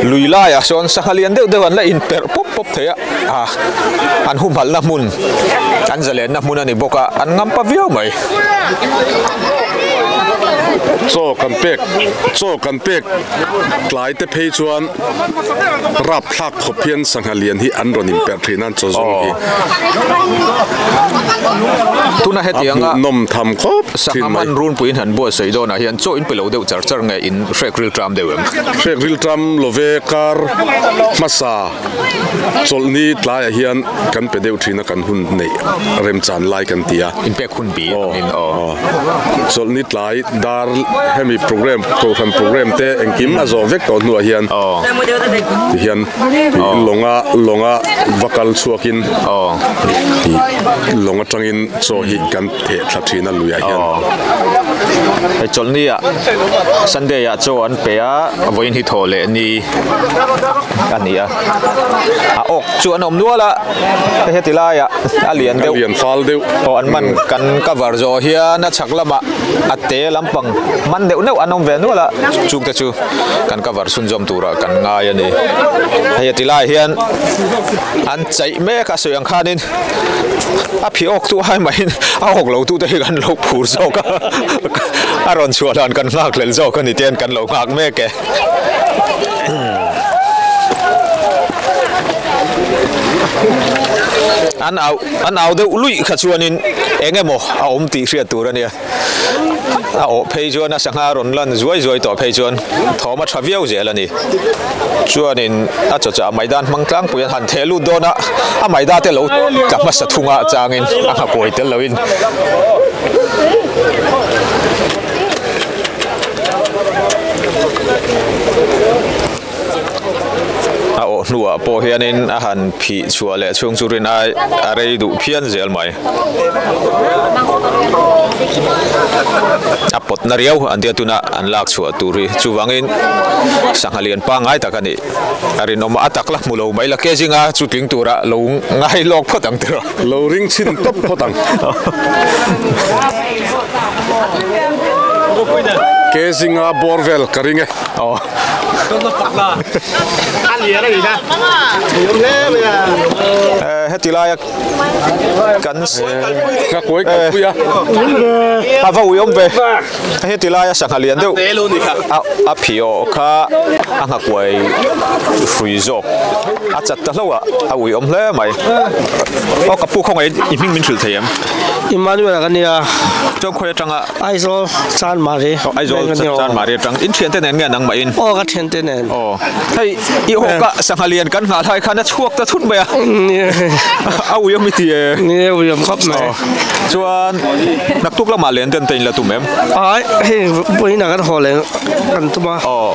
lui laiah sawn sangha lian deuh deuh an la inperh pawp pawp thei a, ah an humhalhna hmun, an zalenna hmun a ni bawk a, an ngam pa viau mai. Chaw kan pek chaw kan pek tlai te phei chuan rapthlak khawp hian sangha lian hi an rawn inperh thin a chaw zawng hi. Tuna hetiang a nawm tham khawp thin sangha mai. Man runpuiin han buatsaih dawnah hian chaw in pe lo deuh char char nge in hrek rilṭam deuh em? Hrek rilṭam love kar hmasa chawlhni tlaiah hian kan pe deuh thin a kan hun neih remchan lai kan ti a. Inpek hun bi angin aw. Chawlhni tlai dar hemi program kohhran program te engkim a zawh vek tawh hnuah hian ti hian lawnga lawnga va kal chhuakin lawng atangin chaw hi kan theh thla thin a luiah hian. Hei chawlhni ah Sunday ah chaw an pe a vawiin hi thaw leh ni a ni a a awk chu an awm nual a hei heti laiah a lian deuh a lian fal deuh aw an man kan cover zawh hian a chhak lamah a te lampang man deuh neuh an awm ve nual a chung te chu kan cover chhunzawm turah kan ngai a ni hei heti laiah hian an chaih mek a sawi ang khanin a phih awk tu ai mahin a awk lo tu te hi kan lo phur zawk a a rawn chhuah dan kan nghak hlel zawk a ni te kan lo nghak mek e. An au an au deuh luih kha chuanin eng emaw a awm tih hriat tur a nia. A awh phei chuan a sangha rawn lan zuai zuai tawh phei chuan thawm a tha viau zel a ni. Chuanin a chawchah maidan hmang tlangpui an han theh lut dawn a, a maida te lo tla hmasa thunga changin a nghakuai tel loin. A awh hnuah pawh hianin a han phih chhuah leh chhung chu rin ai a rei duh phian zel mai. A pawtna riau an tia tuna an lak chhuah tur hi chuvangin sangha lian pangngai tak a nih a rinawm a, a tak la hmu lo mai la ke zinga chu tling tura lo ngai lawk phawt ang tiraw. Lo ring chhin tawp phawt ang. Ke zinga bawr vel ka ring e. Aw. Heti laia kan Ka kawi kalpui a. A va ui awm ve. Heti laia sangha lian deuh a phih awh kha a nghakuai hrui zawk a chat ta hlauh a, a ui awm hle mai. Aw ka pu khawngaih i hming min hrilh thei em? Emmanuel a ka nia. Chuan khawi atanga? Aizawl Chanmari. Aw Aizawl Chanmari atang. In thiante nen nge nangmah in? Aw ka thiante nen. Aw hei i awk a sangha lian kan nghah lai khan a chhuak ta thut mai a. A ui awm i ti e. Ni a ui awm khawp mai. Chuan naktuk lamah len den te in la tum em? Ai hei vawiin ah kan haw leh kan tum a. Aw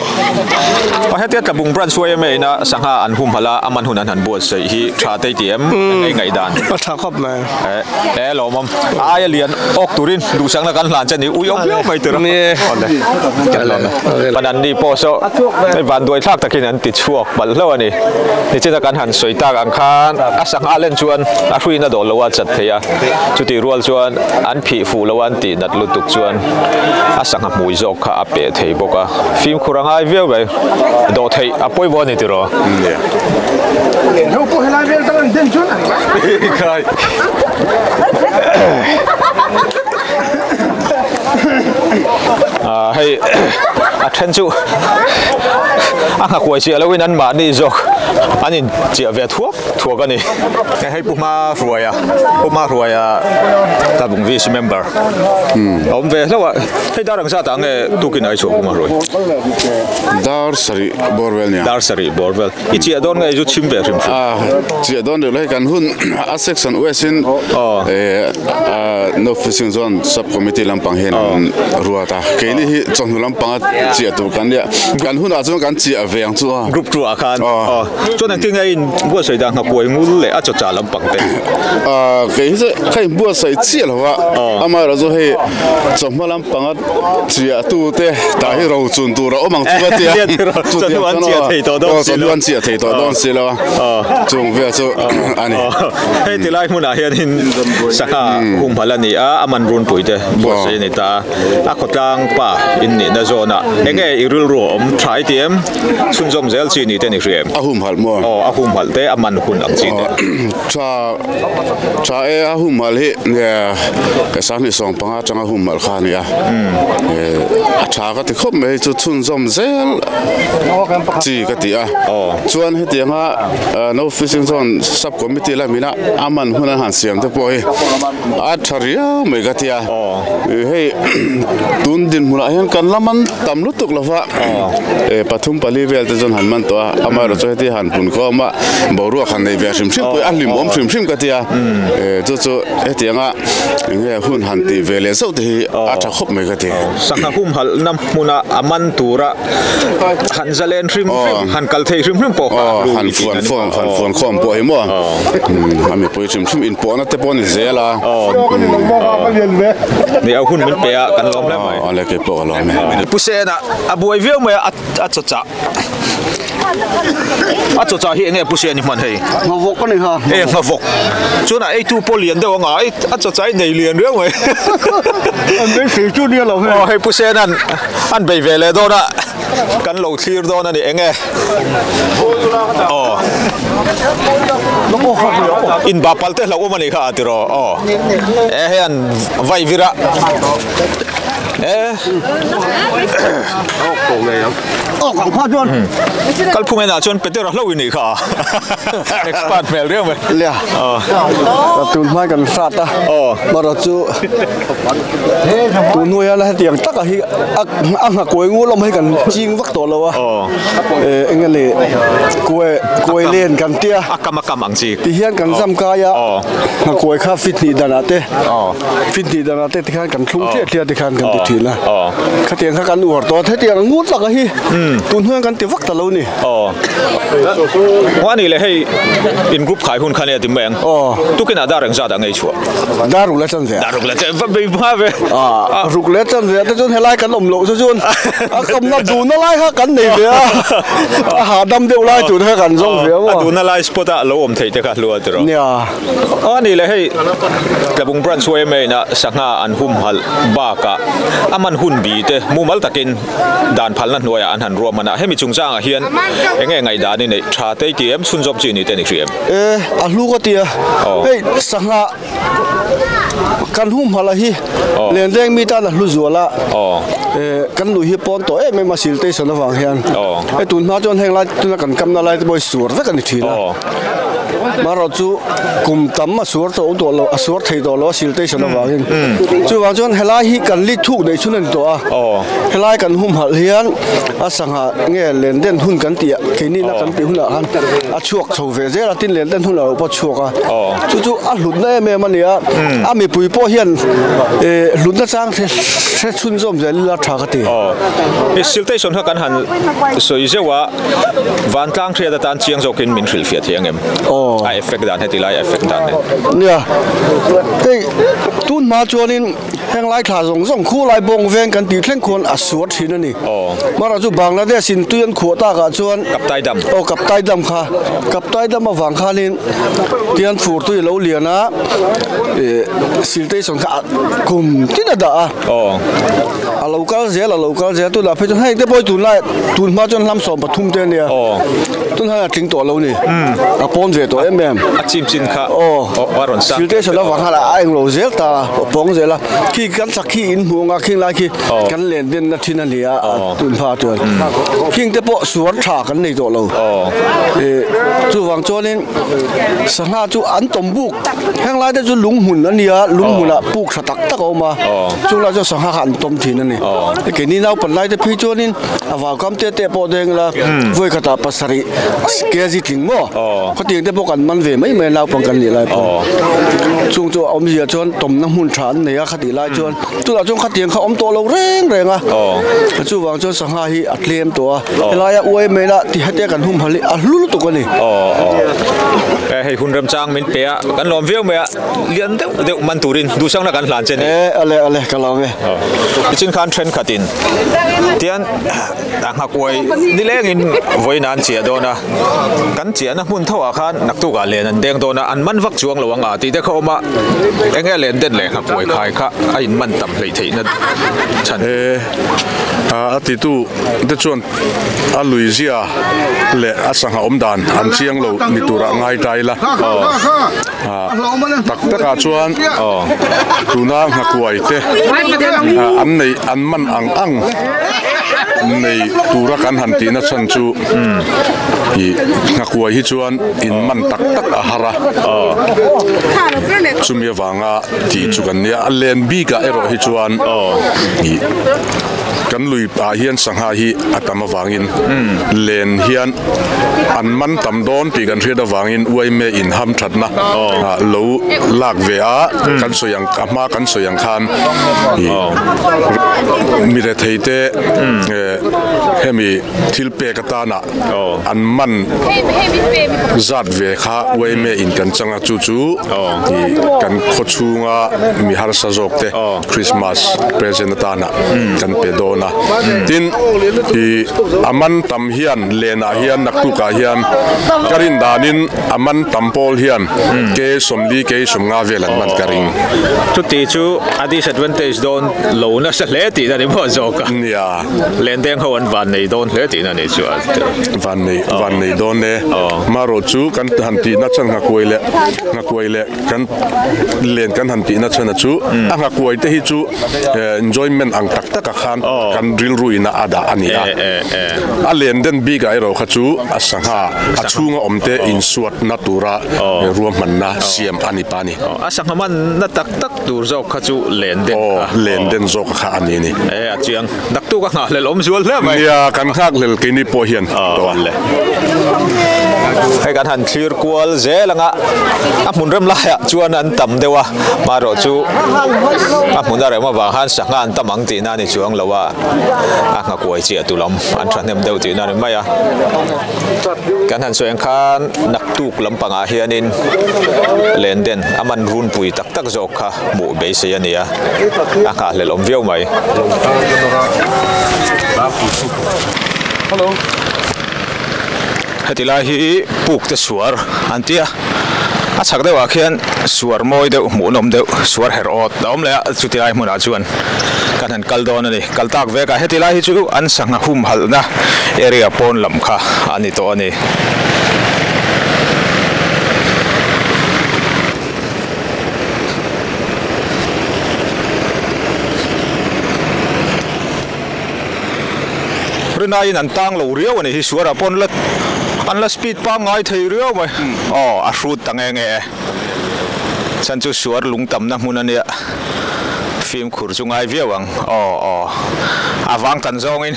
aw hetia Tlabung branch YMA ina sangha an humhalh a a man hun an han buatsaih hi tha te i ti em? Eng ngaihdan? A tha khawp mai. E lawmawm a aia lian awk turin duhsakna kan hlan che ni ui awm viau mai tur a awle kan lawm e pan an ni pawh saw hei van duai thlak takin an ti chhuak palh hlauh a ni nichina kan han sawi tak ang khan a sangha len chuan a hruina dawh lo a chat thei a chutih rual chuan an phih fuh lo a an tih nat lutuk chuan a sangha hmui zawk kha a peh thei bawk a fimkhur a ngai viau mai dawh theih a pawimawh a ni tiraw. Hei a then chu a nghakuai chiah loin an mahni zawk an in chiah ve thuak thuak a ni. Hei Pu Hma Hruaia Pu Hma Hruaia Tlabung VC member a awm ve hlauh a hei dar ang zat ah nge tukin a i chhuah Pu Hma Hruai? Dar sarih bawr vel nia. Dar sarih bawr vel. I chiah dawn nge i zu chhim ve hrim hrim? A chiah dawn rih lo hei kan hun a section west in no fishing zone sub committee lampang hian an ruat a keini hi chawhnu lampanga chiah tur kan nia kan hunah chuan kan chiah ve ang chu a. Group 2 ah khan chuan engtin nge in buatsaih dan nghakuai ngul leh a chawchah lampang te? Kei hi chu ka in buatsaih chiah lo a amaherawh chu hei chawhma lampanga Chiah tu te tah hi ro chun tur a awm ang chu ka tia. Chawhnu an chiah thei tawh dawn si lo. Chawhnu an chiah thei tawh dawn si lo a. Chung vel chu a ni. Hei ti lai hmunah hianin sangha humhalh a ni a, a man runpui te buatsaih a ni ta a. A khawtlang pa in nihna zawnah eng nge i rilru a awm tha i ti em? Chhunzawm zel chi ni te ni hria em? A humhalh. humhalh maw? Aw, a humhalh te, a man hun ang chi te. Tha, tha e, a humhalh hi 2015 atanga humhalh kha a ni a. A tha ka ti khawp mai hei chu chhunzawm zel chi ka ti a. Chuan hetianga No Fishing Zone Sub Committee lamina a man hun an han siam te pawh hi a tha riau mai ka ti a. Hei tun dinhmunah hian kan la man tam lutuk lo va, pathum pali vel te chuan han man tawh a, amaherawh chu heti han pun khawm a, boruak han nei ve hrim hrim pawh hi a hlimawm hrim hrim ka ti a, chu chu hetianga enge hun han tih ve leh zauh te hi a tha khawp mai ka ti. Sangha humhalhna hmuna a man tura han zalen hrim hrim, han kal thei hrim hrim pawh kha a hlu i tih na ni maw? Han fuan khawm pawh hi maw? A mipui hrim hrim inpawhna te pawh a ni zel a. Ni a hun min pe a, kan lawm hle mai. Aw le kei pawh ka lawm e. Pu Sena a buai viau mai a, a chaw chah. A chaw chah hi enge Pu Sen i hman hei? Nghavawk a ni kha. E nghavawk. Chuan a eitu pawh lian deuh anga a chaw chah i nei lian riau mai. An beisei chu nia lo hei. Aw hei Pu Sena'n an bei ve leh dawn a, kan lo thlir dawn a ni enge. Aw. Inbah palh te hlauhawm a nih kha a tiraw. Aw. E hei an vai vir a. E. Kalphung enah chuan Petera hlo i nih kha a. Expert hmel riau mai. Lia. Ka tun hmai kan hrat a. Mara chu tun hnuai hian hetiang taka hi a nghakuai ngur lam hi kan ching vak tawh lo a. Eng nge ni kuai kuai len kan tia. A kam a kam ang chi. Ti hian kan zam kai a. Nghakuai kha fit hnih danah te. Fit hnih danah te tikhan kan thlung thliah thliah tikhan kan ti thin a. Khatiang kha kan uar tawh a, hetiang ngut laka hi tun hnuaiah kan ti vak ta lo ni. Hmani leh hei in group khai hun kha nia ti mai ang. Tukinah dar engzat ah ngei chhuah? Dar ruk leh chan ve a. Dar ruk leh chan ve bei hma ve. Ruk leh chan ve a te chuan helai kan awm loh chu chuan a kamna duhna lai kha kan nei ve a, a hahdam deuh lai tur kha kan zawng ve a maw. A duhna lai spot ah lo awm theih te kha hlua tiraw. Nia. A ni le hei Tlabung Branch yma ina sangha an humhalh bakah a man hun bi te mumal takin dan phalna hnuaiah an han ruahman a, hemi chungchangah hian eng nge ngaihdan i neih tha te i ti em chhunzawm chi ni te ni hri em? E, a hlu ka ti a, hei sangha kan humhalh a hi lendeng mi tan a hlu zual a, kan lui hi pawn tawh em em a siltation avang hian hei tun hma chuan heng lai tuna kan kamna lai te pawh hi suar vek a ni thin a. Marawh chu kum tam a suar tawh tawh lo, a suar thei tawh lo a siltation avangin. Chuvang chuan helai hi kan lit thuk neih chhun a ni tawh a. Helai kan humhalh hian a sangha nge lenden hun kan tih ah, keinina kan tih hunah khan a chhuak chho ve zel a, tin lenden hunah lo pawh a chhuak a. Chu chu a hlutna em em a ni a, a mipui pawh hian hlutna chang hre chhunzawm zel ila tha ka ti. Siltation kha kan han sawi zeuh a. Vantlang hriat atan chiang zawkin min hrilhfiah thei ang em? Aw. A effect dan heti lai a effect dan nen. Nia, hei tun hma chuanin heng lai thla zawng zawng khu lai bawng veng kan tih thleng khuan a suar thin a ni. Aw. Mara chu Bangladesh in tui an khuah takah chuan Kaptai dam. Aw Kaptai dam kha. Kaptai dam avang khanin tian fur tui a lo lian a, ih siltation kha a kum tin a dah a. Aw. A lo kal zel, a lo kal zel tunah phei chuan hei te pawh hi tunlai tun hma chuan hlam 13 te a nia. Tunah hian a tling tawh lo ni. A pawn ve tawh em em. A chim chin kha a rawn sang. Siltation avang khan a englo zel ta a pawng zel a. Khi kan chak khi in hmuh anga khing lai khi kan len denna thin a ni a tun hma chuan. Khing te pawh suar tha kan nei tawh lo. Chuvang chuanin sangha chu an tawm buk. Heng lai te chu lunghmun a nia, lunghmunah puk tha tak tak a awm a, chung lai chuan sangha kha an tawm thin a ni. Keini naupan lai te phei chuanin a vaukam te te pawh deng ila vawi khatah pasarih kg tling maw khawtiang te pawh kan man ve mai mai a naupang kan nih lai pawh. Chung chu a awmzia chuan tawmna hmun tha an nei a khatih lai chuan tunah chuan khatiang kha awm tawh lo reng reng a, chuvang chuan sangha hi a tlem tawh a, helaia uai mai ila ti hete kan humhalh hi a hlu lutuk a ni. Hei hun remchang min pe a, kan lawm viau mai a. Lian deuh deuh man turin duhsakna kan hlan che ni. E ale ale ka lawm e. Tichin khan thenkhatin tian a nghakuai nilengin vawiin an chiah dawn a, kan chiahna hmun tho ah khan naktukah len an deng dawn a, an man vak chuang lo ang a tih te kha awm a, eng nge len den. len leh nghakuai khai kha a in man tam hleih theihna chhan. E, a titu te chuan a lui zia leh a sangha awm dan an chiang lo ni turah ngai ta ila. Tak takah chuan tuna nghakuai te an nei an man ang ang nei tura kan han tihna chhan chu ih nghakuai hi chuan in man tak tak a har a, chumi avanga tih chu kan nia. A len bikah erawh hi chuan ih kan lui ah hian sangha hi a tam avangin len hian an man tam dawn tih kan hriat avangin uaime in ham thatna lo lak ve a, kan sawi ang a hma kan sawi ang khan ih mi rethei te hemi thil pek atana an man zat ve kha uaime in kan chang a, chu chu ih kan khaw chhunga mi harsa zawk te Christmas present atana kan pe dawn a. Tin, ih a man tam hian lenah hian naktukah hian ka rin danin a man tam pawl hian ke sawmli ke sawmnga vel an man ka ring. Chuti chu a disadvantage dawn lo nasa hle tihna ni maw zawk a? Nia. Lendeng ho an van nei dawn hle tihna ni chu a. Van nei van nei dawn e. Marawh chu kan han tihna chhan nghakuai leh nghakuai leh Kan len kan han tihna chhan a chu a nghakuai te hi chu enjoyment ang tak tak ah khan kan rilru in a dah a ni a. A len den bik ah erawh kha chu a sangha a chhunga awm te insuatna tura ruahmanna siam a ni pa a ni. A sangha manna tak tak tur zawk kha chu len den kha. Len den zawk kha a ni a ni. E a chiang. Naktuk a nghahhlel awm zual hle mai. Nia, kan nghakhlel keini pawh hian tawh a. Hei kan han thlir kual zel anga a hmun rem laiah chuan an tam deuh a, marawh chu a hmun a rem avang khan sangha an tam ang tihna a ni chuang lo a, a nghakuai chiah tu lam an thahnem deuh tihna a ni mai a. Kan han sawi ang khan naktuk lampangah hianin lenden a man runpui tak tak zawk kha hmuh beisei a ni a, a nghahhlelh awm viau mai. Heti lai hi puk te suar an ti a, a chhak deuhah khian suar mawi deuh hmuhnawm deuh suar herh awt a awm leh a, chuti lai hmunah chuan kan han kal dawn a ni. Kal tak vek a, heti lai hi chu an sangha humhalhna area pawn lam kha a ni tawh a ni. Rinaiin an tang lo riau a ni hi suarah pawh an la an la speed pangngai thei riau mai aw a hrut ta nge nge e chhan chu suar lung tamna hmun a nia fimkhur chu ngai viau ang aw aw a vang tan zawngin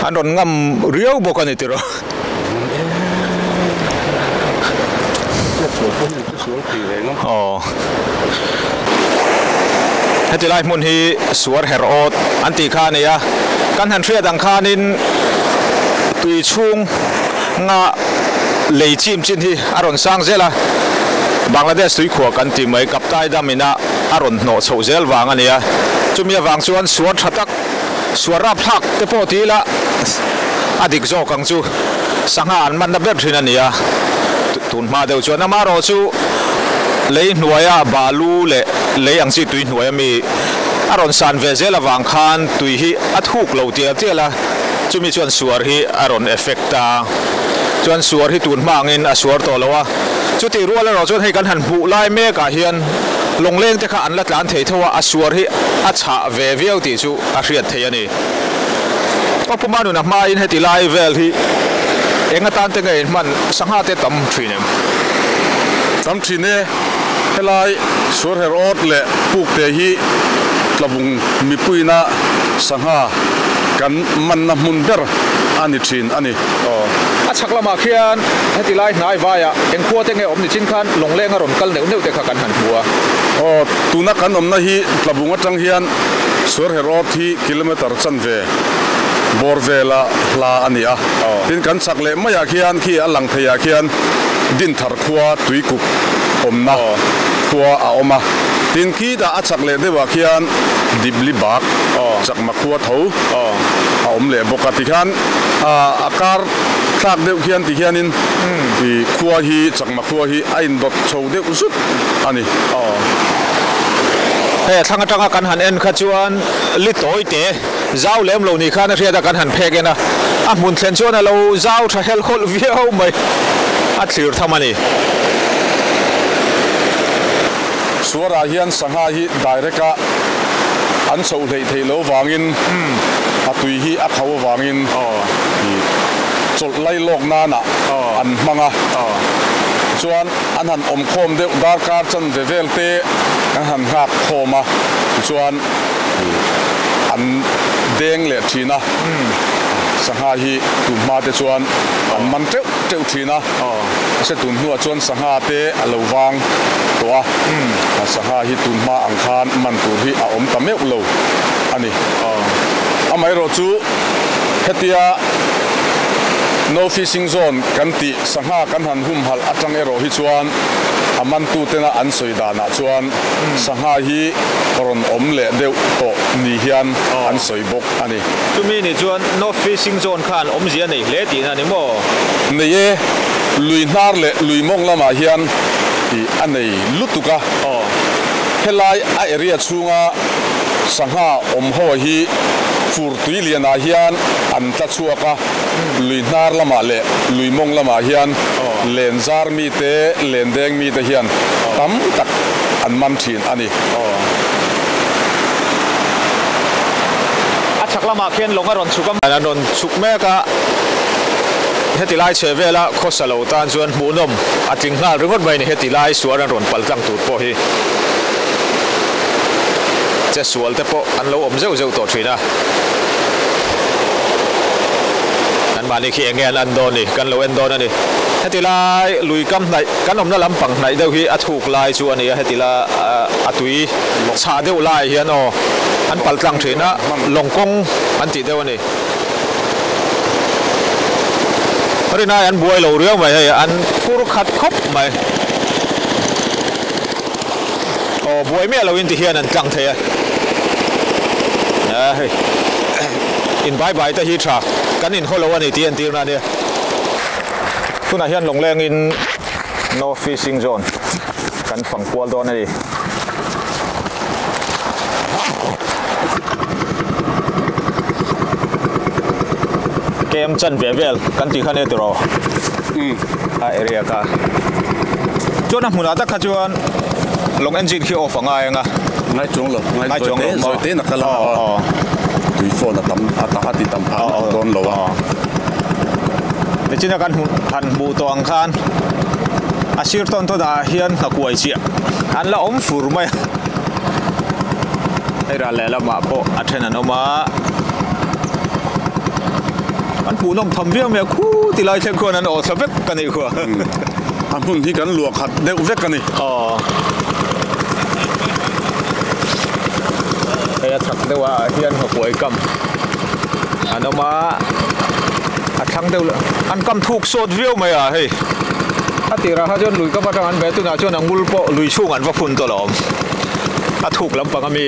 an rawn ngam riau bawk a ni tiraw. Aw. Heti lai hmun hi suar her awt an tih kha a ni a, kan han hriat ang khanin tui chhung nga lei chim chin hi a rawn sang zel a, Bangladesh tuikhuah kan tih mai Kaptai dam ina a rawn hnawh chhoh zel vang a ni a, chumi avang chuan suar tha tak suar rapthlak te pawh ti ila a dik zawk ang chu sangha an manna ber thin a ni a, tun hma deuh chuan amaherawh chu lei hnuaia balu leh lei ang chi tui hnuaia mi a rawn san ve zel avang khan tui hi a thuk lo tial tial a, chumi chuan suar hi a rawn effect a, chuan suar hi tun hma angin a suar tawh lo a, chutih rual erawh chuan hei kan han hmuh lai mekah hian lawngleng te kha an la tlan thei tho a, a suar hi a chhah ve viau tih chu a hriat theih a ni. Aw Pu Manuna hmain heti lai vel hi eng atan te nge in hman sangha te tam thin em? Tam thin e, helai suarher awt leh puk te hi tlabung mipuina sangha kan manna hmun ber a ni thin a ni. Aw, a chhak lamah khian heti lai hnai vaiah eng khua te nge awm ni chin khan lawngleng a rawn kal neuh neuh te kha kan han hmu a. Aw, tuna kan awmna hi tlabung atang hian Suarhe Road hi kilometre chanve bawr vela hla a ni a, tin kan chak leh maiah khian khi a lang theiah khian Dinthar khua Tuikuk awmna khua a awm a, tin khitah a chak leh deuhah khian Dipli Bak Chakma khua tho a awm leh bawk a, tikhian a kar. Thlak deuh khian ti hianin ih khua hi Chakma khua hi a indawt chho deuh zut a ni. Aw. Hei a thlang atanga kan han en kha chuan li tawi te zau lem lo ni khan a hriat a kan han phek en a, a hmun thlen chuan a lo zau tha helh hawlh viau mai a thlir tham a ni. Suarah hian sangha hi direct a an chhoh hleih theih loh vangin a tui hi a khauh avangin chawlh lai lawk nanah an hmang a. Tichuan an han awm khawm deuh darkar chanve vel te an han nghak khawm a, tichuan an deng leh thin a. Sangha hi tun hma te chuan an man teuh teuh thin a. Mahse tun hnuah chuan sangha te a lo vang tawh a, sangha hi tun hma ang khan man tur hi a awm ta meuh lo a ni. Amaherawh chu hetia No Fishing Zone kan tih sangha kan han humhalh atang erawh hi chuan a mantutena an sawi danah chuan sangha hi rawn awm leh deuh tawh ni hian an sawi bawk a ni. Chumi ni chuan No Fishing Zone khan awmzia a nei hle tihna a ni maw? Nei e, lui hnar leh lui mawng lamah hian tih a nei lutuk a. Helai a area chhunga sangha awm ho hi fur tui lianah hian an tla chhuak a, lui hnar lamah leh lui mawng lamah hian len zar mite, len deng mite hian tam tak an man thin a ni. A chhak lamah khian lawng a rawn chhuk a. An rawn chhuk mek a, heti lai chhe vela khawsa lo tan chuan hmuhnawm a tling nghal ringawt mai a ni. Heti lai sual an rawn pal tlang tur pawh hi che sual te pawh an lo awm zeuh zeuh tawh thin a. Anmahni khi enge an an dawn ni, kan lo en dawn a ni. Heti lai lui kam hnaih, kan awmna lampang hnaih deuh hi a thuk lai chu a ni a, heti la a tui chhah deuh lai hian aw an pal tlang thin a, lawng kawng an tih deuh a ni. Rinai an buai lo riau mai hei, an phur khat khawp mai. Aw buai miah loin ti hian an tlang thei a, a hei in bai bai te hi tha kan in haw lo a ni tih entir na a nia. Tunah hian lawnglengin No Fishing Zone kan fang kual dawn a ni. Kem chan ve vel kan tih kha nia tiraw? A area kha. Chuan a hmunah tak kha chuan lawng engine khi off a ngai ang a. Ngai chuang lo, ngai chuang lo. Zawi te na kal a. Tui phone a tam a ta a ti tam phah na dawn lo a. Nichina kan hmuh han hmuh tawh ang khan a sir tawn tawn ah hian hnakuai chiah an la awm fur mai a. Hei ral lehlamah pawh a then an awm a. An hmuhnawm tham viau mai a, khu ti lai thleng khuan an aw thla vek a nih khuah. A hmun hi kan luah khat deuh vek a ni. Aw. Hei a chhak deuh ah hian nghakuai kam an awm a, a thlang deuh an kam thuk sawt viau mai a hei. A tirah kha chuan lui kam atang an ve tunah chuan a ngul pawh lui chhung an va phun tawh lo awm. A thuk lampang ami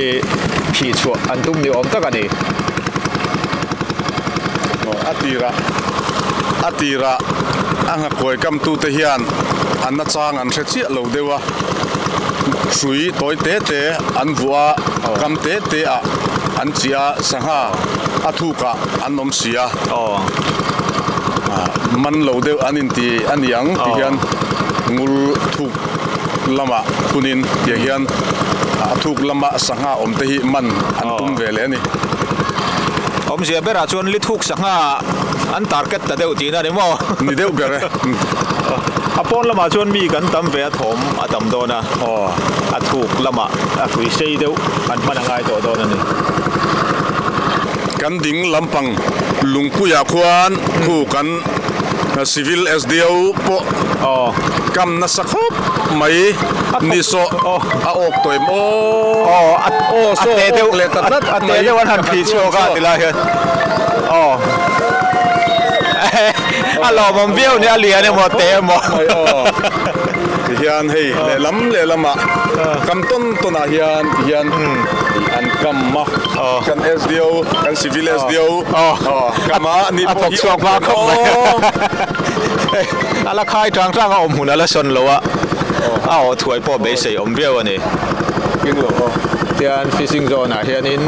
phih chhuah an tum ni awm tak a ni. A tirah a tirah a nghakuai kamtute hian an nachang an hre chiah lo deuh a, hrui tawi te te an vuah a, kam te te ah an chiah a, sangha a thukah an awm si a, man lo deuh an inti a ni ang ti hian ngul thuk lamah hunin tiang hian a thuk lama sangha awm te hi man an tum ve leh a ni. Awmzia berah chuan li thuk sangha an target ta deuh tihna a ni maw? Ni deuh ber e. A pawn lamah chuan mi kan tam ve a thawm a tam dawn a, a thuk lamah a hrui sei deuh an hman a ngai tawh dawn a ni. Kan ding lampang lungpuiah khuan khu kan Civil SDO pawh kam nasa khawp mai ni saw a awk tawh em aw aw saw awk leh ta tlat mai a te deuh an han phih chhuak a ti lai hian aw a lawmawm viau nia a lian emaw te emaw ti hian hei lehlam lehlamah kam tawn tawnah hian ti hian an kam a, kan SDO, kan Civil SDO kam a, ni pawh hi awm hmun aw. A la khai tang tang a, awm hmun a la sawn lo a, a aw thuai pawh beisei awm viau a ni. Tian fishing zone ah hianin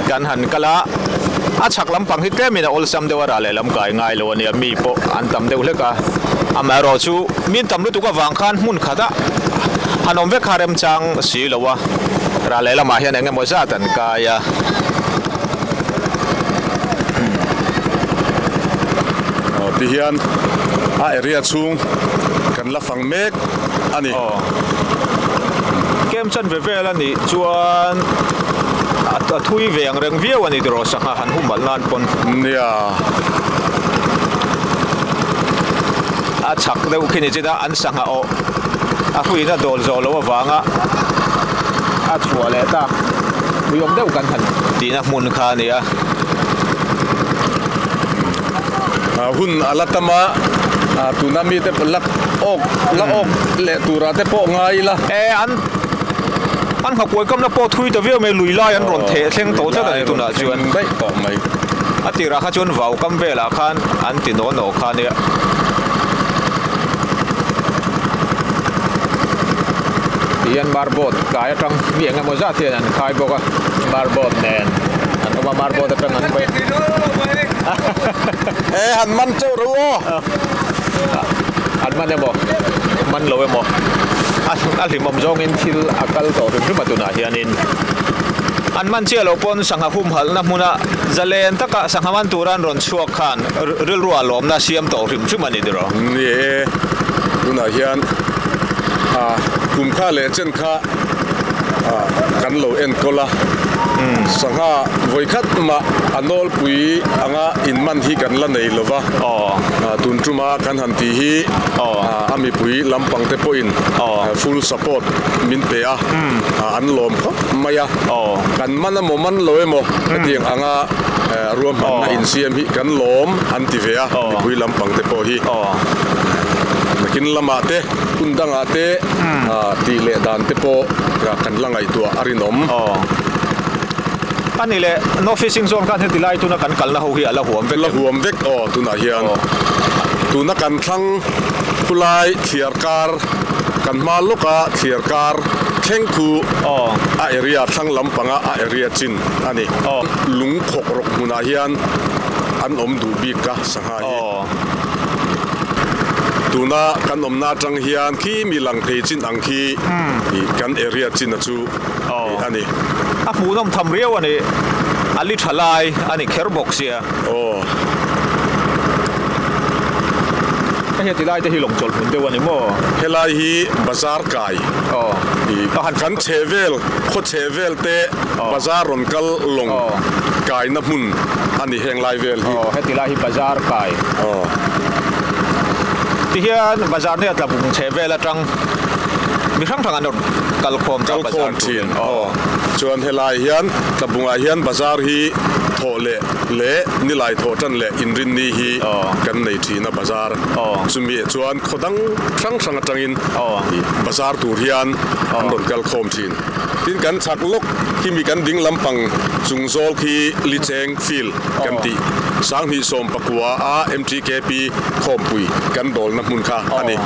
kan han kal a, a chhak lampang hi tlemin a awlsam deuh a, rah lehlam kai ngai lo a nia, mi pawh an tam deuh hlek a, amaherawhchu min tam lutuk avang khan hmun khatah han awm vek kha remchang si lo a, rah lehlamah hian eng emaw zat an kai a. Aw tihian a area chhung kan la fang mek a ni. Aw kem chan ve vel a nih chuan a thui ve ang reng viau a ni tiraw sangha han hum alh nan pawn. Nia. A chhak deuh khi ni chin a an sangha awh a huiin a dawl zawh loh avanga a chhuah leh tak uiawm deuh kan han tihna hmun kha a ni a. Hun a la tam a, tuna mite la awk la awk leh turah te pawh ngai ila. E an an nghakuai kamna pawh thui ta viau mai, lui lai an rawn theh thleng tawh tlat a ni tunah chuan. Daih tawh mai. A tirah kha chuan vau kam velah khan an ti naw naw kha nia. Tihian marbot kai atang mi eng emaw zat hian an khai bawk a, marbot nen an awm a, marbot atang an paih. E han man chauh ro aw. An man emaw, man lo emaw, a hlimawm zawngin thil a kal tawh hrim hrim a tunah hianin an man chiah loh pawn sangha humhalhna hmuna zalen taka sangha man tura an rawn chhuak khan rilru ah lawmna siam tawh hrim hrim a ni tiraw? Ni e, tunah hian kum kha leh chen kha kan lo enkawl a, sangha vawikhat mah a nawlpui anga inman hi kan la nei lo va, tun tuma kan han tih hi a mipui lampang te pawhin full support min pe a, an lawm khawp mai a, kan man emaw man lo emaw hetiang anga ruahmanna insiam hi kan lawm an ti ve a, mipui lampang te pawh hi nakin lamah te hun dangah te tih leh dan te pawh kan la ngaihtuah a rinawm. A ni leh, No Fishing Zone khan heti lai tuna kan kalna ho hi a la huam vek em? La huam vek aw tunah hian. Tuna kan thlang khulai thliar kar, kan hma lawka thliar kar thleng khu a area thlang lampanga a area chin a ni. Lung khawk rawk hmunah hian an awm duh bik a sangha hi. Tuna kan awmna atang hian khi mi lang thei chin ang khi kan area chin a chu a ni. A hmuhnawm tham riau a ni. A li tha lai a ni kher bawk sia. Hei heti lai te hi lawng chawlh hmun deuh a ni maw? Helai hi bazar kai kan chhe vel, khaw chhe vel te bazar rawn kal lawng kaina hmun a ni heng lai vel hi. Heti lai hi bazar kai. Tihian bazar nia tlabung chhe vel atang mi hrang hrang an rawn kal khawm ta bazar thin. Chuan helai hian tlabungah hian bazar hi thawh leh leh nilai thawh tan leh inrinni hi kan nei thin a bazar. Chumi chuan khaw dang hrang hrang atangin bazar tur hian an rawn kal khawm thin. Tin kan chhak lawk khi mi kan ding lampang chung zawl khi Licheng Field kan tih Sanghnih 19 a MTKP khawmpui kan dawlna hmun kha a ni.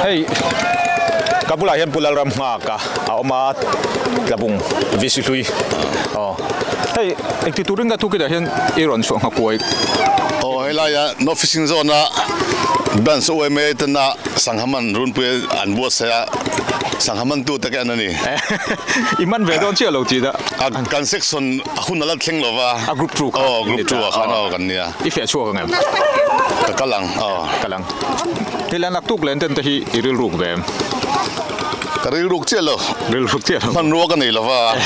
Hei ka bulah hian Pu Lalram Nghaka a awm a, Tlabung VC hlui. Hei engti turin ka thukitah hian i rawn chhuah nghakuai. Aw helaia North Fishing Zone a Branch OMA tena Sangha man runpui an buatsaih a, Sangha man tu te an a ni. I man ve dawn chiah lo tih dah. A kan section a hun a la thleng lo va. A group 2 kha. Aw group 2 ah khan aw kan nia. I feh chhuak ang em? Ka kal ang aw. Kal ang. Hei lan lak tuk len ten te hi i rilruk ve em? Ka rilruk chiah lo. Rilruk chiah lo. Hmanrua ka nei lo va.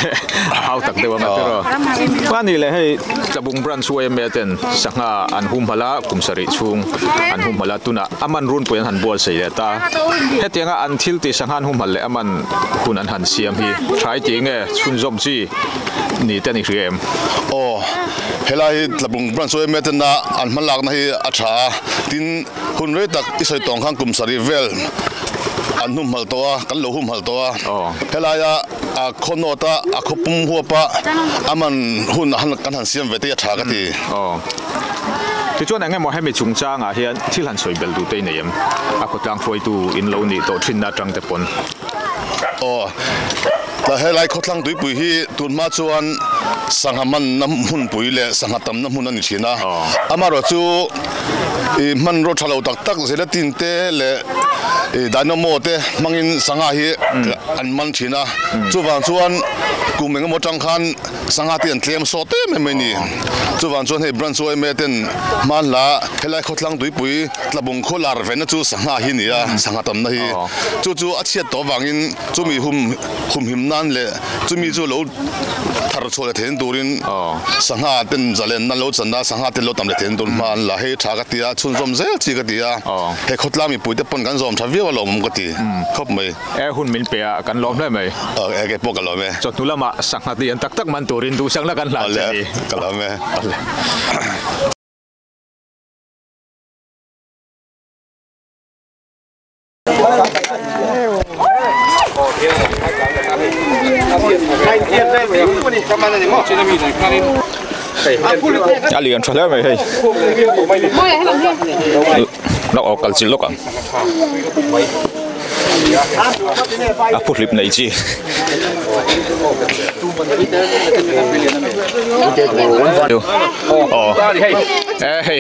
A hau tak deuh anga tiraw. Mahni leh hei Tlabung Branch yma ten sangha an humhalh a, kum sarih chhung an humhalh a, tunah a man runpui an han bual sei leh ta. Hetianga an thil tih sangha an humhalh leh a man hun an han siam hi thlai tih nge chhunzawm chi ni te a ni hria em? Aw, helai hi Tlabung Branch yma tena an hmalakna hi a tha a, tin hun rei tak i sawi tawng khan kum sarih vel an humhalh tawh a, kan lo humhalh tawh a, helaia a khaw nawt a, a khaw pum huap a, a man hun kan han siam ve te hi a tha ka ti. Aw. Tichuan eng emaw hemi chungchangah hian thil han sawi bel duh te i nei em? A khawtlang hruaitu in lo nih tawh thinna atang te pawn. Aw. Tah helai khawthlang tuipui hi tun hma chuan sangha manna hmunpui leh sangha tamna hmun a ni thin a. Amaherawh chu ih hmanraw tha lo tak tak gelatin te leh ih dynamo te hmangin sangha hi an man thin a. Chuvang chuan kum engemaw atang khan sangha te an tlem sawt em em mai a ni. Chuvang chuan hei branch yma ten hmanhla helai khawthlang tuipui tlabung khaw lar vena chu sangha hi a ni a, sangha tamna hi. Chu chu a chhiat tawh avangin Chumi hum humhim nan leh chumi chu lo thar chhuah leh theihna turin sangha ten zalenna lo chan a, sangha te lo tam leh theihna tur hma an la. Hei tha ka ti a, chhunzawm zel chi ka ti a, hei khawtlang mipui te pawn kan zawm tha viau a lawmawm ka ti khawp mai. E hun min pe a, kan lawm hle mai. E kei pawh ka lawm e. Chawhnu lamah sangha lian tak tak man turin duhsakna kan hlan che ni. Ka lawm e. A lian tha hle mai hei lawk aw kal chilh lawk ang a phu hlip nei chi aw e hei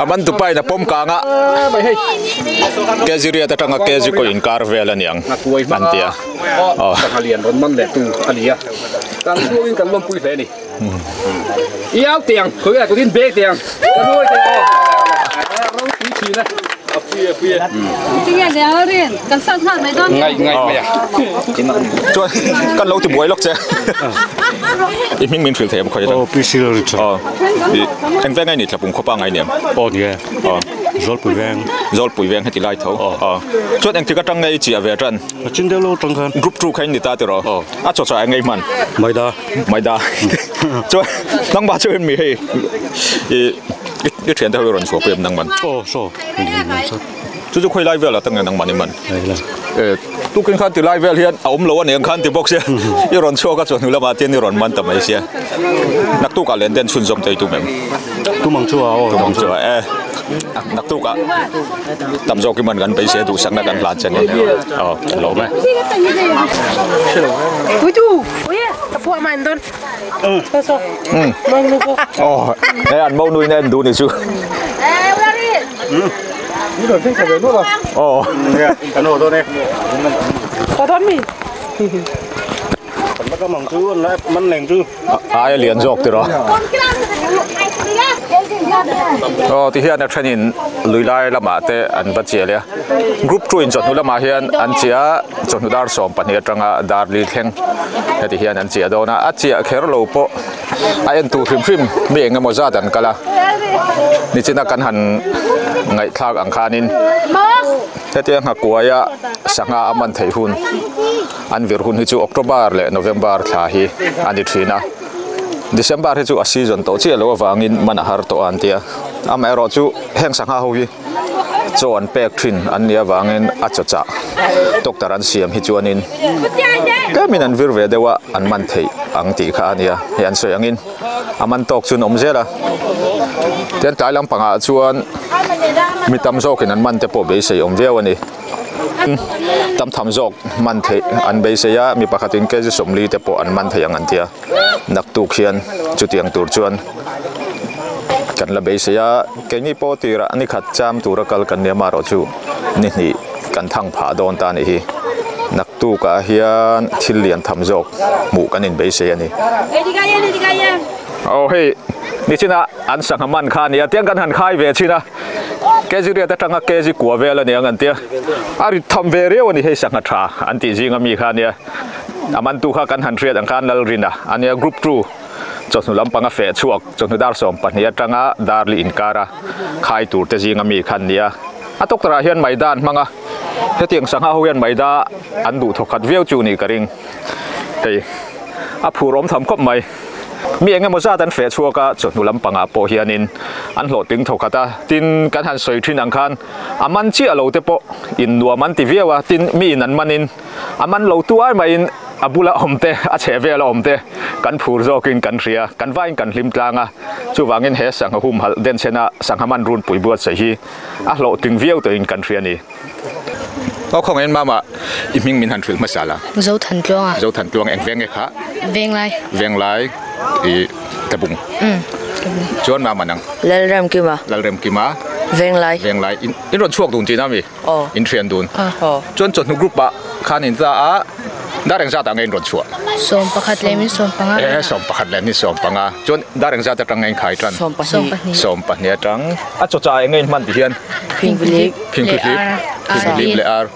A man tupa in a pawm kang a, kg riat atanga kg kaw inkar vel a niang an ti a. Chuan kan lo ti buai lawk che. I hming min hrilh thei em khawi atang? Aw. Eng veng nge ni Tlapung khawpa ngai niam? Aw ni e. Aw. Zawlpui veng. Zawlpui veng heti lai tho. Aw. Aw. Chuan engtik atang nge i chiah ve tan? A chin deuh lo atang khan. Group 2 kha in ni ta tiraw? Aw. A chaw chaw eng nge i hman? Maida. Maida. Chuan nangmah chu in mi hei i i thiante ho i rawn chhuah pui em nangman? Aw saw. Chu chu khawi lai vel atang nge nangman i man? Hei la. E tukin khan ti lai vel hian a awm lo a nen khan ti bawk sia i rawn chhuak a chawhnu lamah tian i rawn man ta mai sia naktukah len den chhunzawm te i tum em? Tumang chu a aw. Tumang chu a e naktukah tam zawk i man kan beisei a duhsakna kan hlan che nen aw lawm e. Aw he an monu in a en duh ni chu. Aw. Ai a lian zawk tiraw. Aw ti hian a thenin lui lai lamah te an va chiah leh a group 2 in chawhnu lamah hian an chiah a chawhnu dar 12 atanga dar li thleng heti hian an chiah dawn a a chiah kher lo pawh a en tur hrim hrim mi eng emaw zat an kal a nichina kan han ngaihthlak ang khanin hetia nghakuaia sangha a man theih hun an vir hun hi chu October leh November thla hi a ni thin a December hi chu a season tawh chiah loh avangin man a har tawh a an ti a amaherawh chu heng sangha ho hi chaw an pek thin an nih avangin a chaw chah doctor an siam hi chuanin tlemin an vir ve deuh a an man theih ang tih kha a nia hei an sawi angin a man tawk chu an awm zel a tian tlai lampangah chuan mi tam zawkin an man te pawh beisei awm viau a ni tam tham zawk man theih an beisei a mi pakhatin kg 40 te pawh an man thei ang an ti a. Naktuk hian chutiang tur chuan kan la beisei a, keini pawh tirah ni khat cham tura kal kan nia marawh chu ni hnih kan thang phah dawn ta a nih hi. Naktukah hian thil lian tham zawk hmuh kan inbeisei a ni. Aw hei nichina an sangha man kha a nia tiang kan han khai ve thin a. Kg riat atanga kg kua vel a niang an tia. A rit tham ve riau a ni hei sangha tha an tih zinga mi kha ania. A mantu kha kan han hriat ang khan Lalrina a nia Group 2 chawhnu lampanga feh chhuak chawhnu dar 12 atanga dar li inkara khai tur te zinga mi kha an nia. A tawktarah hian maida an hmang a, hetiang sangha ho hian maida an duh thawkhat viau chu nih ka ring. Hei a phur awm tham khawp mai. Mi eng emaw zat an feh chhuak a, chawhnu lampangah pawh hianin an hlawhtling thawkhat a. Tin, kan han sawi thin ang khan a man chiah lo te pawh in nuam an ti viau a, tin mi in an manin a man lo tu ai maiin a bula awm te, a chheh vela awm te kan phur zawkin kan hria, kan vaiin kan hlim tlang a. Chuvangin he sangha humhalh denchhena sangha man runpui buatsaih hi a hlawhtling viau tawhin kan hria a ni. Aw khawngaihin mama i hming min han hrilh hmasa la. Zothantluanga. Zothantluanga eng veng nge kha? Venglai. Venglai i Tlabung. Umm Tlabung. Chuan mama nang? Lalremkima. Lalremkima. Venglai. Venglai in in rawn chhuak dun tihna mi? Aw. In thian dun. Aw. Chuan chawhnu group ah khan in ta a dar engzat ah nge in rawn chhuah? 11 leh min 15. E 11 leh min 15. Chuan dar engzat atang nge in khai tan? 12. 12 atang. A chawcha eng nge in hman ti hian? Phingphilip. Phingphilip. Phingphilip leh ar.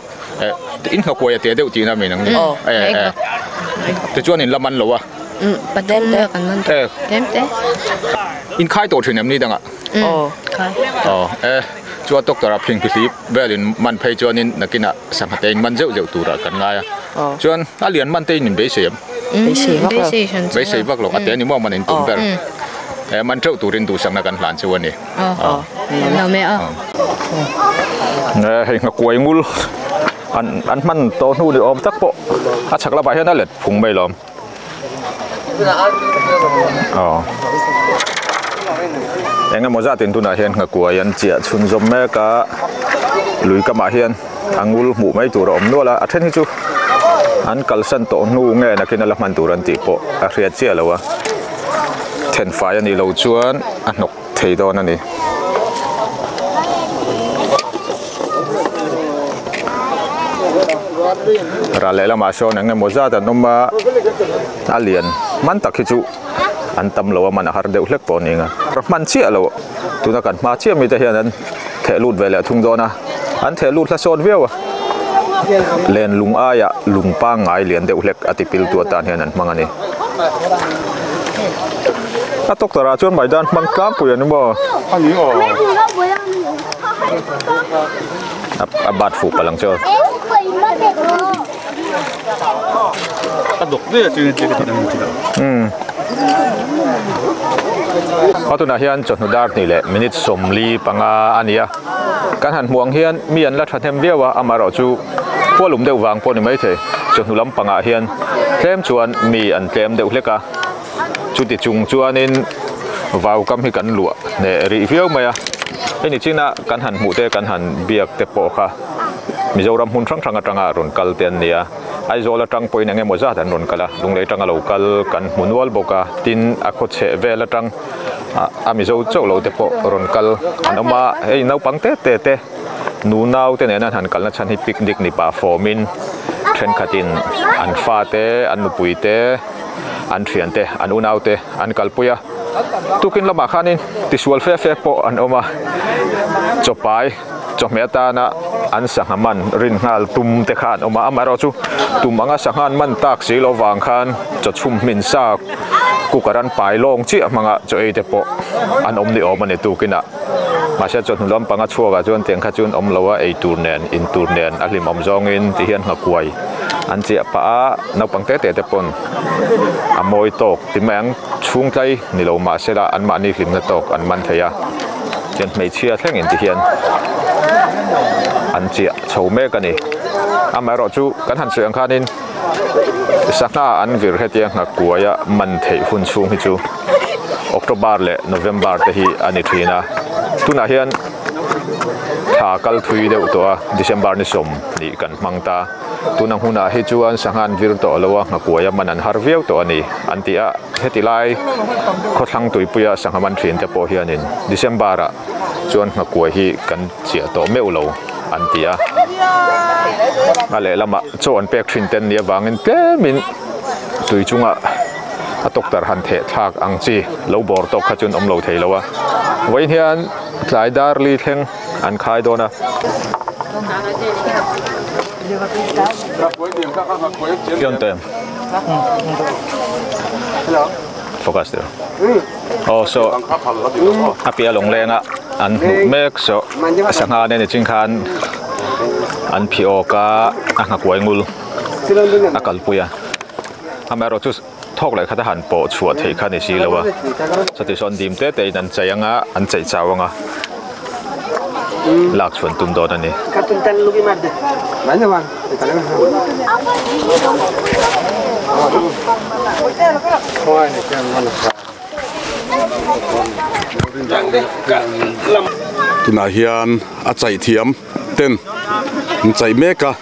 In nghakuai a te deuh tihna mi nang ni? E e. Tichuan in la man lo a? Pathum vel kan man tawh. Tlem te. In khai tawh thin em ni dangah? Aw. Khai. Aw e. Chuan doctor a phingphilip vel in man phei chuanin nakinah sangha te in man zeuh zeuh turah kan ngai a. Chuan a lian man te in in beisei em? Beisei vak lo. Beisei vak lo. A te ni maw man in tum ber. E man teuh turin duhsakna kan hlan chu a ni. Hei nghakuai ngul an an hman tawh hnu ni awm tak pawh a chhak lamah hian a let phung mai lawm. Aw. Eng emaw zatin tunah hian nghakuai an chiah chhunzawm mek a, lui kamah hian a ngul hmuh mai tur a awm nual a, a then hi chu an kalsan tawh hnu nge nakin a la hman tur an tih pawh a hriat chiah lo a, thenfai a nih loh chuan a hnawk thei dawn a ni. Ral lehlamah sawn eng emaw zat an awm a, a lian hman tak hi chu an tam lo a, man a har deuh hlek pawh a ni ang a, hman chiah lo tuna kan hma chiah mite hian an theh lut ve leh thung dawn a, an theh lut hla sawt viau a, len lung aiah lung pangngai lian deuh hlek a tipil tu atan hian an hmang a ni. A doctor ah chuan maidan hmang tlangpui an maw? Ani aw. A bat fuh palh ang chu. A dawk daih a chuan tlem a ti lo. Umm. A tunah hian chawhnu dar hnih leh minute 45 a ni a. Kan han hmuh ang hian mi an la thahnem viau a, amaherawh chu khualum deuh vang pawh ni maithei. Chawhnu lampangah hian tlem chuan mi an tlem deuh hlek a. Chuti chung chuanin vau kam hi kan luah hneh rih viau mai a, heni china kan han hmuh te kan han biak te pawh kha Mizoram hmun hrang hrang atanga rawn kal te an ni a, Aizawl atang pawhin eng emaw zat an rawn kal a, Lunglei atanga lo kal kan hmu nual bawk a, tin a khaw chheh vel atang a Mizo chauh lo te pawh rawn kal an awm a, hei naupang te te te nu nau te nena an han kalna chhan hi picnic ni pah fawmin thenkhatin an fate an nupui te. an thiante an unaute an kalpui a tukin lamah khanin tisual fe fe pawh an awm a chawpai chawhmeh atana an sangha man rin nghal tum te kha an awm a amaherawhchu tum anga sangha an man tak si loh vang khan chaw chhum hmin sa cooker an pai lawng chiah hmanga chaw ei te pawh an awm ni awm a ni tukinah mahse chawhnu lampang a chhuakah chuan tiang kha chu an awm lo a ei tur nen in tur nen a hlimawm zawngin ti hian nghakuai an chiah pah a. Naupang te te te pawn a mawi tawk ti mai ang, chhung tlai ni lo mah sela anmahni hlimna tawk an man thei a, chuan hmeichhia thleng in ti hian an chiah chho mek a ni. Amaherawh chu kan han sawi ang khanin sangha an vir hetia nghakuaia man theih hun chhung hi chu October leh November te hi a ni thin a, tunah hian thla kal thui deuh tawh a, December ni 20 kan hmang ta. Tuna hmunah hi chuan sangha an vir tawh lo a, nghakuai a man an har viau tawh a ni an ti a. Heti lai khawthlang tuipuia sangha man thin te pawh hianin December ah chuan nghakuai hi kan chiah tawh meuh lo an ti a. A lehlamah chaw an pek thin te an nih avangin tlemin tui chunga a tawktar han theh thlak ang chi lo bawr tawk kha chuan awm lo thei lo a. Vawiin hian tlai dar li thleng an khai dawn a. Focus there. Oh so a piah lawng lenga an hmuh mek so sangha nen ni ching khan an phih awk a a nghakuai ngul a kalpui a amaherawh chu thawk leh khat a han pawh chhuah theih kha ni si lo a chuti sawn dim te te in an chei anga an chei chau anga lak chhuan tum dawn a ni. Tunah hian a chaih thiam ten an chaih mek a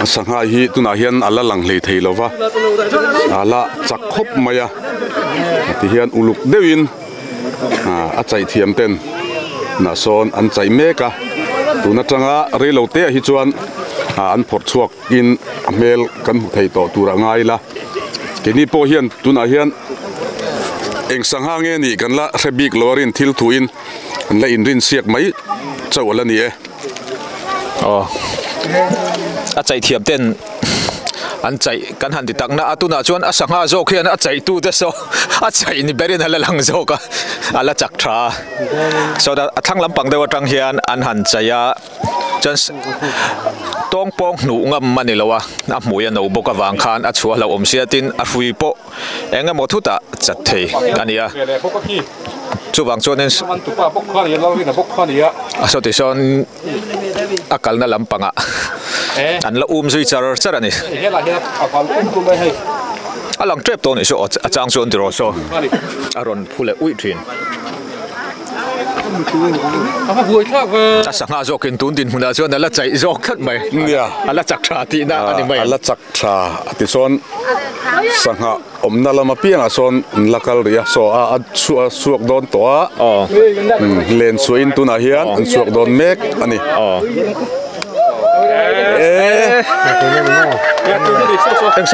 a sangha hi tunah hian a la lang hlei thei lo va a la chak khawp mai a tihian uluk deuhin a chaih thiam ten tunah sawn an chaih mek a tun atanga reilo te ah hi chuan an phawrh chhuak in a hmel kan hmu thei tawh tur a ngai ila keini pawh hian tunah hian eng sangha nge nih kan la hre bik lo a rin thil thu in an la inrin siak mai chauh a la ni e. Aw a chaih thiam ten an chaih kan han ti tak na a tunah chuan a sangha zawk hian a chaih tu te saw a chaih ni berin a la lang zawk a a la chak tha a sawtah a thlang lampang deuh atang hian an han chaih a. Chuan tawng pawng hnuh ngam a ni lo a, a hmui a no bawk avang khan a chhuah hlauhawm sia tin a hrui pawh eng emaw thutah chat thei a ni a. Chuvang chuanin a sawti sawn a kalna lampangah an la um zui char char a ni. A lang tep tawh a nih saw a chang chuan tiraw saw a rawn phu leh uih thin. A sangha zawkin tun dinhmunah chuan a la chaih zawk tlat mai. Nia. A la chak tha tihna a ni mai. A la chak tha a ti chuan sangha awmna lam apiangah sawn an la kal rih a, saw a chhuak dawn tawh a, len chhuahin tunah hian an chhuak dawn mek a ni.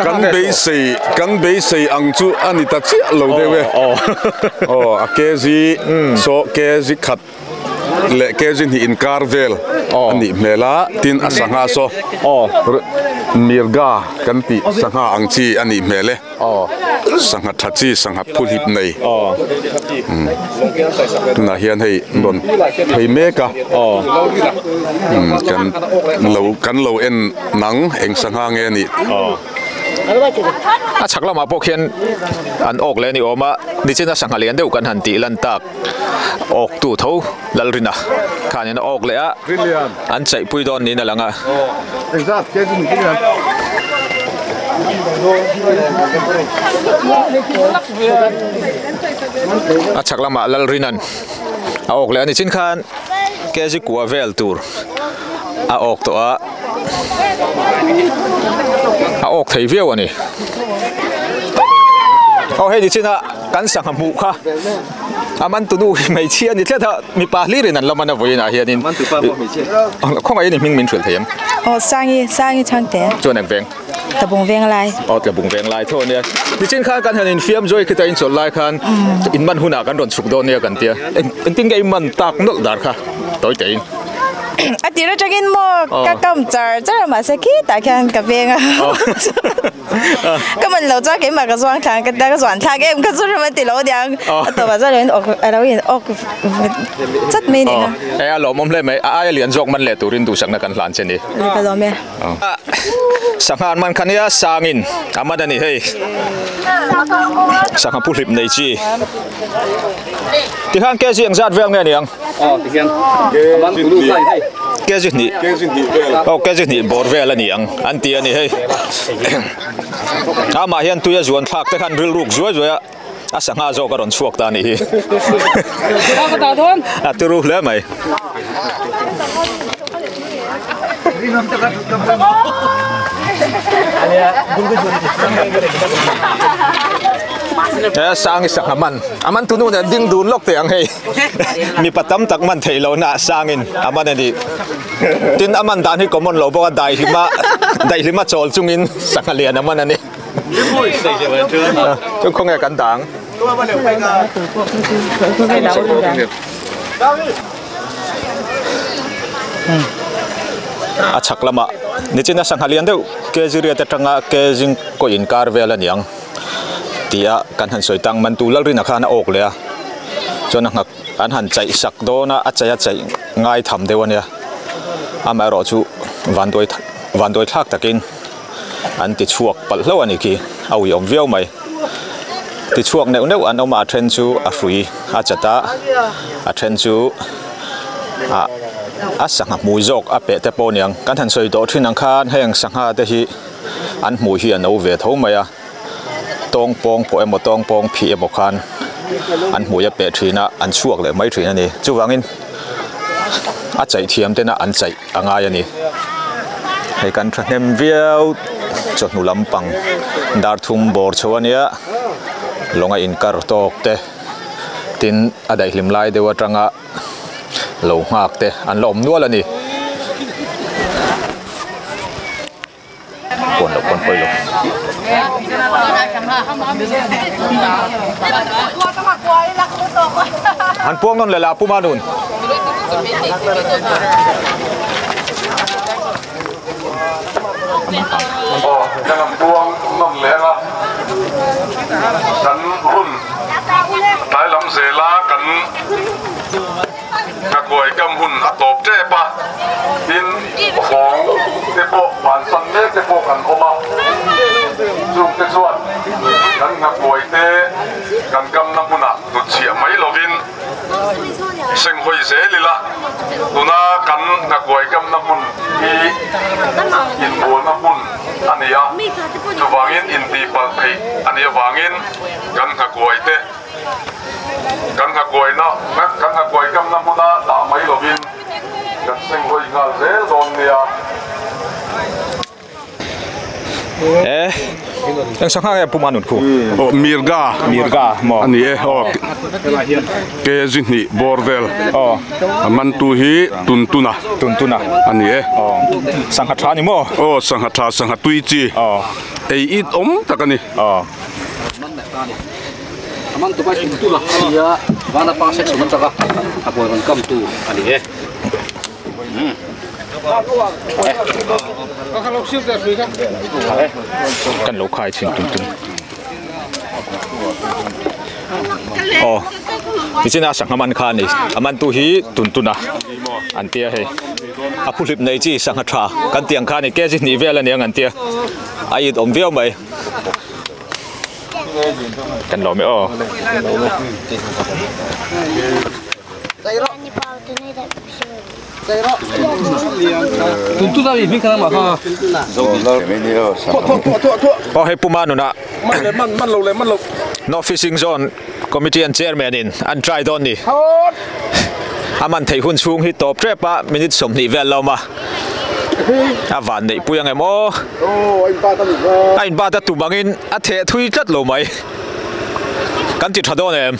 Kan beisei kan beisei ang chu a ni ta chiah lo deuh e. Aw a kg saw kg khat leh kg hnih inkar vel a nih hmel a tin a sangha saw mirga kan tih sangha ang chi a nih hmel e. Sangha tha chi sangha phuhlip nei tunah hian hei rawn phei mek a kan lo kan lo en nang eng sangha nge nih. A chhak lamah pawh khian an awk leh a ni awm a nichina sangha lian deuh kan han tih lan tak awk tu tho Lalrina khanin a awk leh a an chaihpui dawn niin a lang a. A chhak lamah Lalrinan a awk leh a ni chin khan kg kua vel tur a awk tawh a a awk thei viau a ni. Aw hei ni chin a kan sangha hmuh kha a man tunu hi hmeichhia a ni tlat a mipa hlir in an la man a vawiin ah hianin khawngaih in i hming min hrilh thei em? Aw Sangi Sangi Chhangte. Chuan eng veng? Tlabung veng lai. Aw Tlabung veng lai tho ania. Nichin khan kan han infiam zuai khita in chawlh lai khan in man hunah kan rawn chhuk dawn nia kan tia. Engtin nge i man tak nawlh dar kha tawi tein? A tir atangin maw ka kam char char a mahse khitah khian ka veng a. Ka man lo chuan keimah ka zuang thla ka ka zuan thlak em ka zu rem a ti lo aniang a tawpah chuan alo in awk alo in awk chat mai ania. E a lawmawm hle mai a aia lian zawk man leh turin duhsakna kan hlan che ni. Ka lawm e. Sangha an man kha nia sangin a man a ni hei sangha pu hlip nei chi tikhan kg engzat vel nge niang kg hnih aw kg hnih bawr vel a ni ang an ti a ni hei amah hian tui a zuan thlak te khan rilruk zuai zuai a a sangha zawk a rawn chhuak ta a nih hi a turu hle mai. He sang i sangha man a man tunu nen ding dun lawk teh ang hei mipa tam tak man theih loh na sangin a man a ni tin a man dan hi common lo bawk a daihlima daihlima chawl chungin sangha lian a man a ni chu khawnge kan dang. A chhak lamah nichina sangha lian deuh kg riat atanga kg kaw inkar vel a niang tih a kan han sawi tang man tu Lalrina khan a awk leh a chuan a nghak an han chaih sak dawn a a chaih a chaih ngai tham deuh a nia amaherawh chu vanduai vanduai thlak takin an ti chhuak palh hlauh a ni khi a uiawm viau mai ti chhuak neuh neuh an awm a a then chu a hrui a chat a a then chu ah a sangha hmui zawk a peh te pawh a niang kan han sawi tawh thin ang khan heng sangha te hi an hmui hi a no ve tho mai a tawng pawng pawh emaw tawng pawng phih emaw khan an hmui a peh thin a an chhuak leh mai thin a ni chuvangin a chaih thiam tena an chaih a ngai a ni hei kan thahnem viau chawhnu lampang dar thum bawr chho a nia lawng a inkar tawk te tin a daihlim lai deuh atanga lo nghak te an la awm nual a ni. Pawn loh pawn pawi lo. Han puang nawn leh la Pu Manun. Aw kan han puang nawn leh anga kan hun tlai lam zela kan Kakuai kam hun a tawp tep a, tin hawng te pawh vansan mek te pawh kan awm a, chung te chuan kan nghakuai te kan kamna hmunah hnutchhiah mai lovin senghawi zel ila, tuna kan nghakuai kamna hmun hi inbualna hmun a ni a, chuvangin intihpalh theih a nih avangin kan nghakuai te. Kan nghakuaina, kan nghakuai kamna hmuna dah mai lovin kan senghawi nghal zel dawn nia. E, eng sangha nge Pu Manun khu? Aw, Mirga. Mirga maw? A ni e, aw. Kg hnih bawr vel. Aw. A mantu hi Tuntuna. Tuntuna. A ni e. Aw. Sangha tha ni maw? Aw, sangha tha, sangha tui chi. Aw. Ei it awm tak a ni. Aw. A man tu pai tum tum a nia Vanapa section atanga a buai rawn kam tu a ni e. Kan lo khai thin tum tum. Aw tichina sangha man kha a ni a man tu hi tun tun a an tia hei a phuhlip nei chi sangha tha kan tih ang kha a ni kg hnih vel a ni ang an tia a it awm viau mai. Kan lawm e aw. Aw hei Puma nunah No Fishing Zone Committee an Chairman in an try dawn ni. A man theih hun chhung hi tawp tep a minute 20 vel lo awm a. A van neih pui ang em aw. A in bat a tum angin a theh thui tlat lo mai. Kan ti tha dawn em?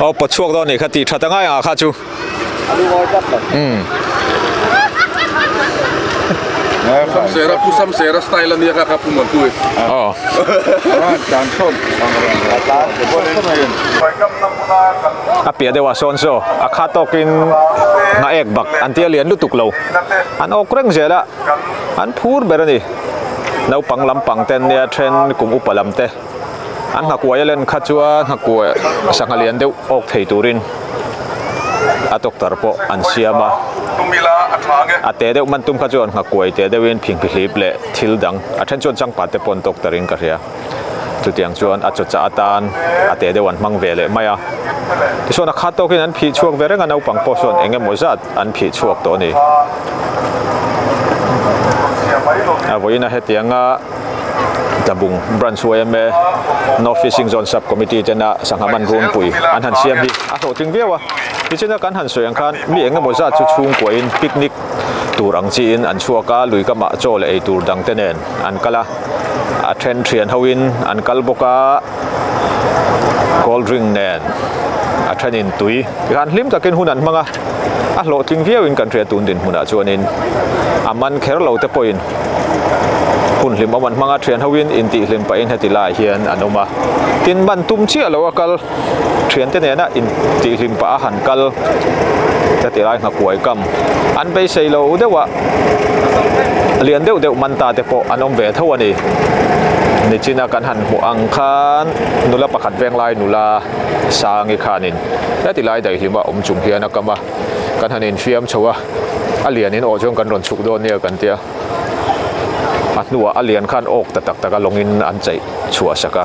Aw pawt chhuak dawn ni kha ti tha ta ngai ang a kha chu. Umm. Samsera pu Samsera style ania kha kha pu Muanpui. Aw. A piah deuhah sawn saw a kha tawkin ngha ek bak an tia lian lutuk lo. An awk reng zel a, an phur ber a ni. Naupang lampang te an nia then kum upa lam te an nghakuai a len kha chuan nghakuai sangha lian deuh awk thei turin a doctor pawh an siam a. A te deuh man tum kha chuan nghakuai te deuhin phingphihlip leh thil dang a then chuan changpat te pawh an doctor in ka hria. Chutiang chuan a chawchah atan a teh deuh an hmang ve leh mai a. Tichuan a khat tawkin an phih chhuak ve reng a, naupang pawh sawn eng emaw zat an phih chhuak tawh a ni. A vawiin a hetianga Tlabung Branch yma North Fishing Zone Sub Committee tena sangha man runpui an han siam hi a hlawhtling viau a. Tichuan a kan han sawi ang khan mi eng emaw zat chu chhungkuahin picnic tur ang chiin an chhuak a, lui kamah chaw leh ei tur dang te nen an kal a. A then thian ho in an kal bawk a, cold drink nen a then in tui tikhan hlim takin hun an hmang a, a hlawhtling viau in kan hria tun dinhmunah chuanin a man kher lo te pawhin hun hlim awm an hmang a, thian ho in intihhlim pahin heti laiah hian an awm a, tin man tum chiah lo a kal thiante nena intihhlim pah a han kal. Heti lai nghakuai kam an beisei lo deuh a, lian deuh deuh man ta te pawh an awm ve tho a ni. Nichina kan han hmuh ang khan nula pakhat venglai nula Sangi khanin heti lai daihlima awm chung hian a kam a, kan han infiam chho a, a lianin aw chuan kan rawn chhuk dawn nia kan tia. A hnuah a lian khan awk ta tak tak a lawngin an chaih chhuah sak a,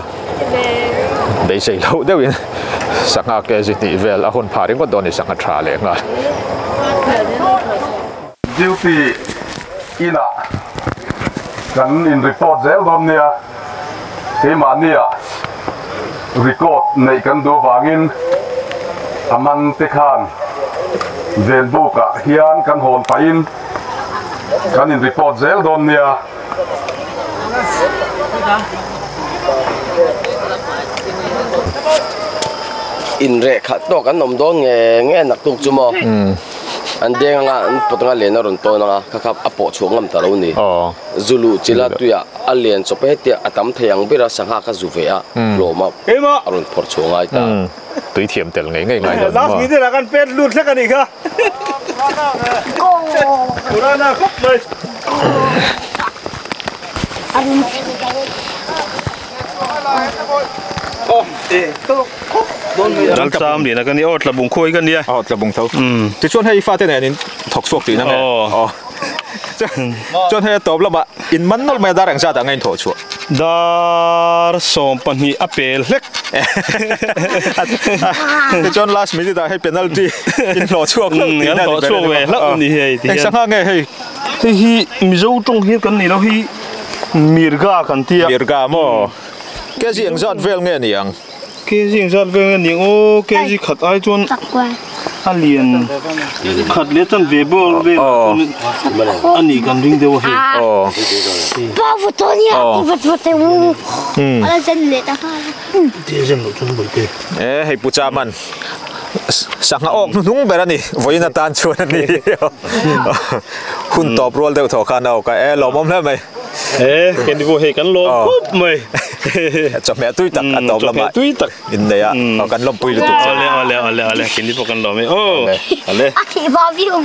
beisei loh deuhin sangha kg hnih vel a hawn phah ringawt dawn a ni sangha tha leh nghal. Duty inah kan in report zel dawn nia, keimahnia record neih kan duh avangin a man te khan venbukah hian kan hawn pahin Kan in report zel dawn nia. In reh khat tawk an awm dawn nge nge naktuk chu maw? An deng anga an pawt anga len a rawn tawn anga kha kha a pawh chhuak ngam ta lo ni. Zu luh chila tuiah a lian chawp hetia a tam thei ang bera sangha kha zu ve a hlawm a a rawn phawrh chhuah ngai ta. Tui thiam tel ngei ngei ngai dawn maw? Last minute ah kan pet lut hlek a nih kha. Purana khawp mai. Dal cham lian a ka ni aw tlabung khawi ka nia. Aw tlabung tho. Tichuan hei fate nen in thawk chhuak tihna nge? Aw. Chuan hei a tawp lamah in man nawlh mai a dar engzat ah nge in thawh chhuah? Dar 12 a pel hlek. Tichuan last minute ah hei penalty in hlawh chhuak hlauh tihna ni ber a ni maw? Hlauh a ni hei ti hian. Eng sangha nge hei? Hei hi Mizo tawng hian kan nei lo hi Mirga kan ti a. Mirga maw? Kg engzat vel nge ni ang? Kg engzat vel nge ni ang aw? Kg khat ai chuan a lian khat leh chan ve bawr vel ah chuan a nih kan ring deuh a hei. E hei pu Chaman sangha awk hnuhnung ber a ni vawiin atan chuan a ni hun tawp rual deuh thaw khan a awk a e lawmawm hle mai. E keini pawh hei kan lawm khawp mai. Chawhmeh tui tak a tawp lamah tui tak in nei a kan lawmpui lutuk che. Awle awle awle awle keini pawh kan lawm e aw awle. A thih vau viau.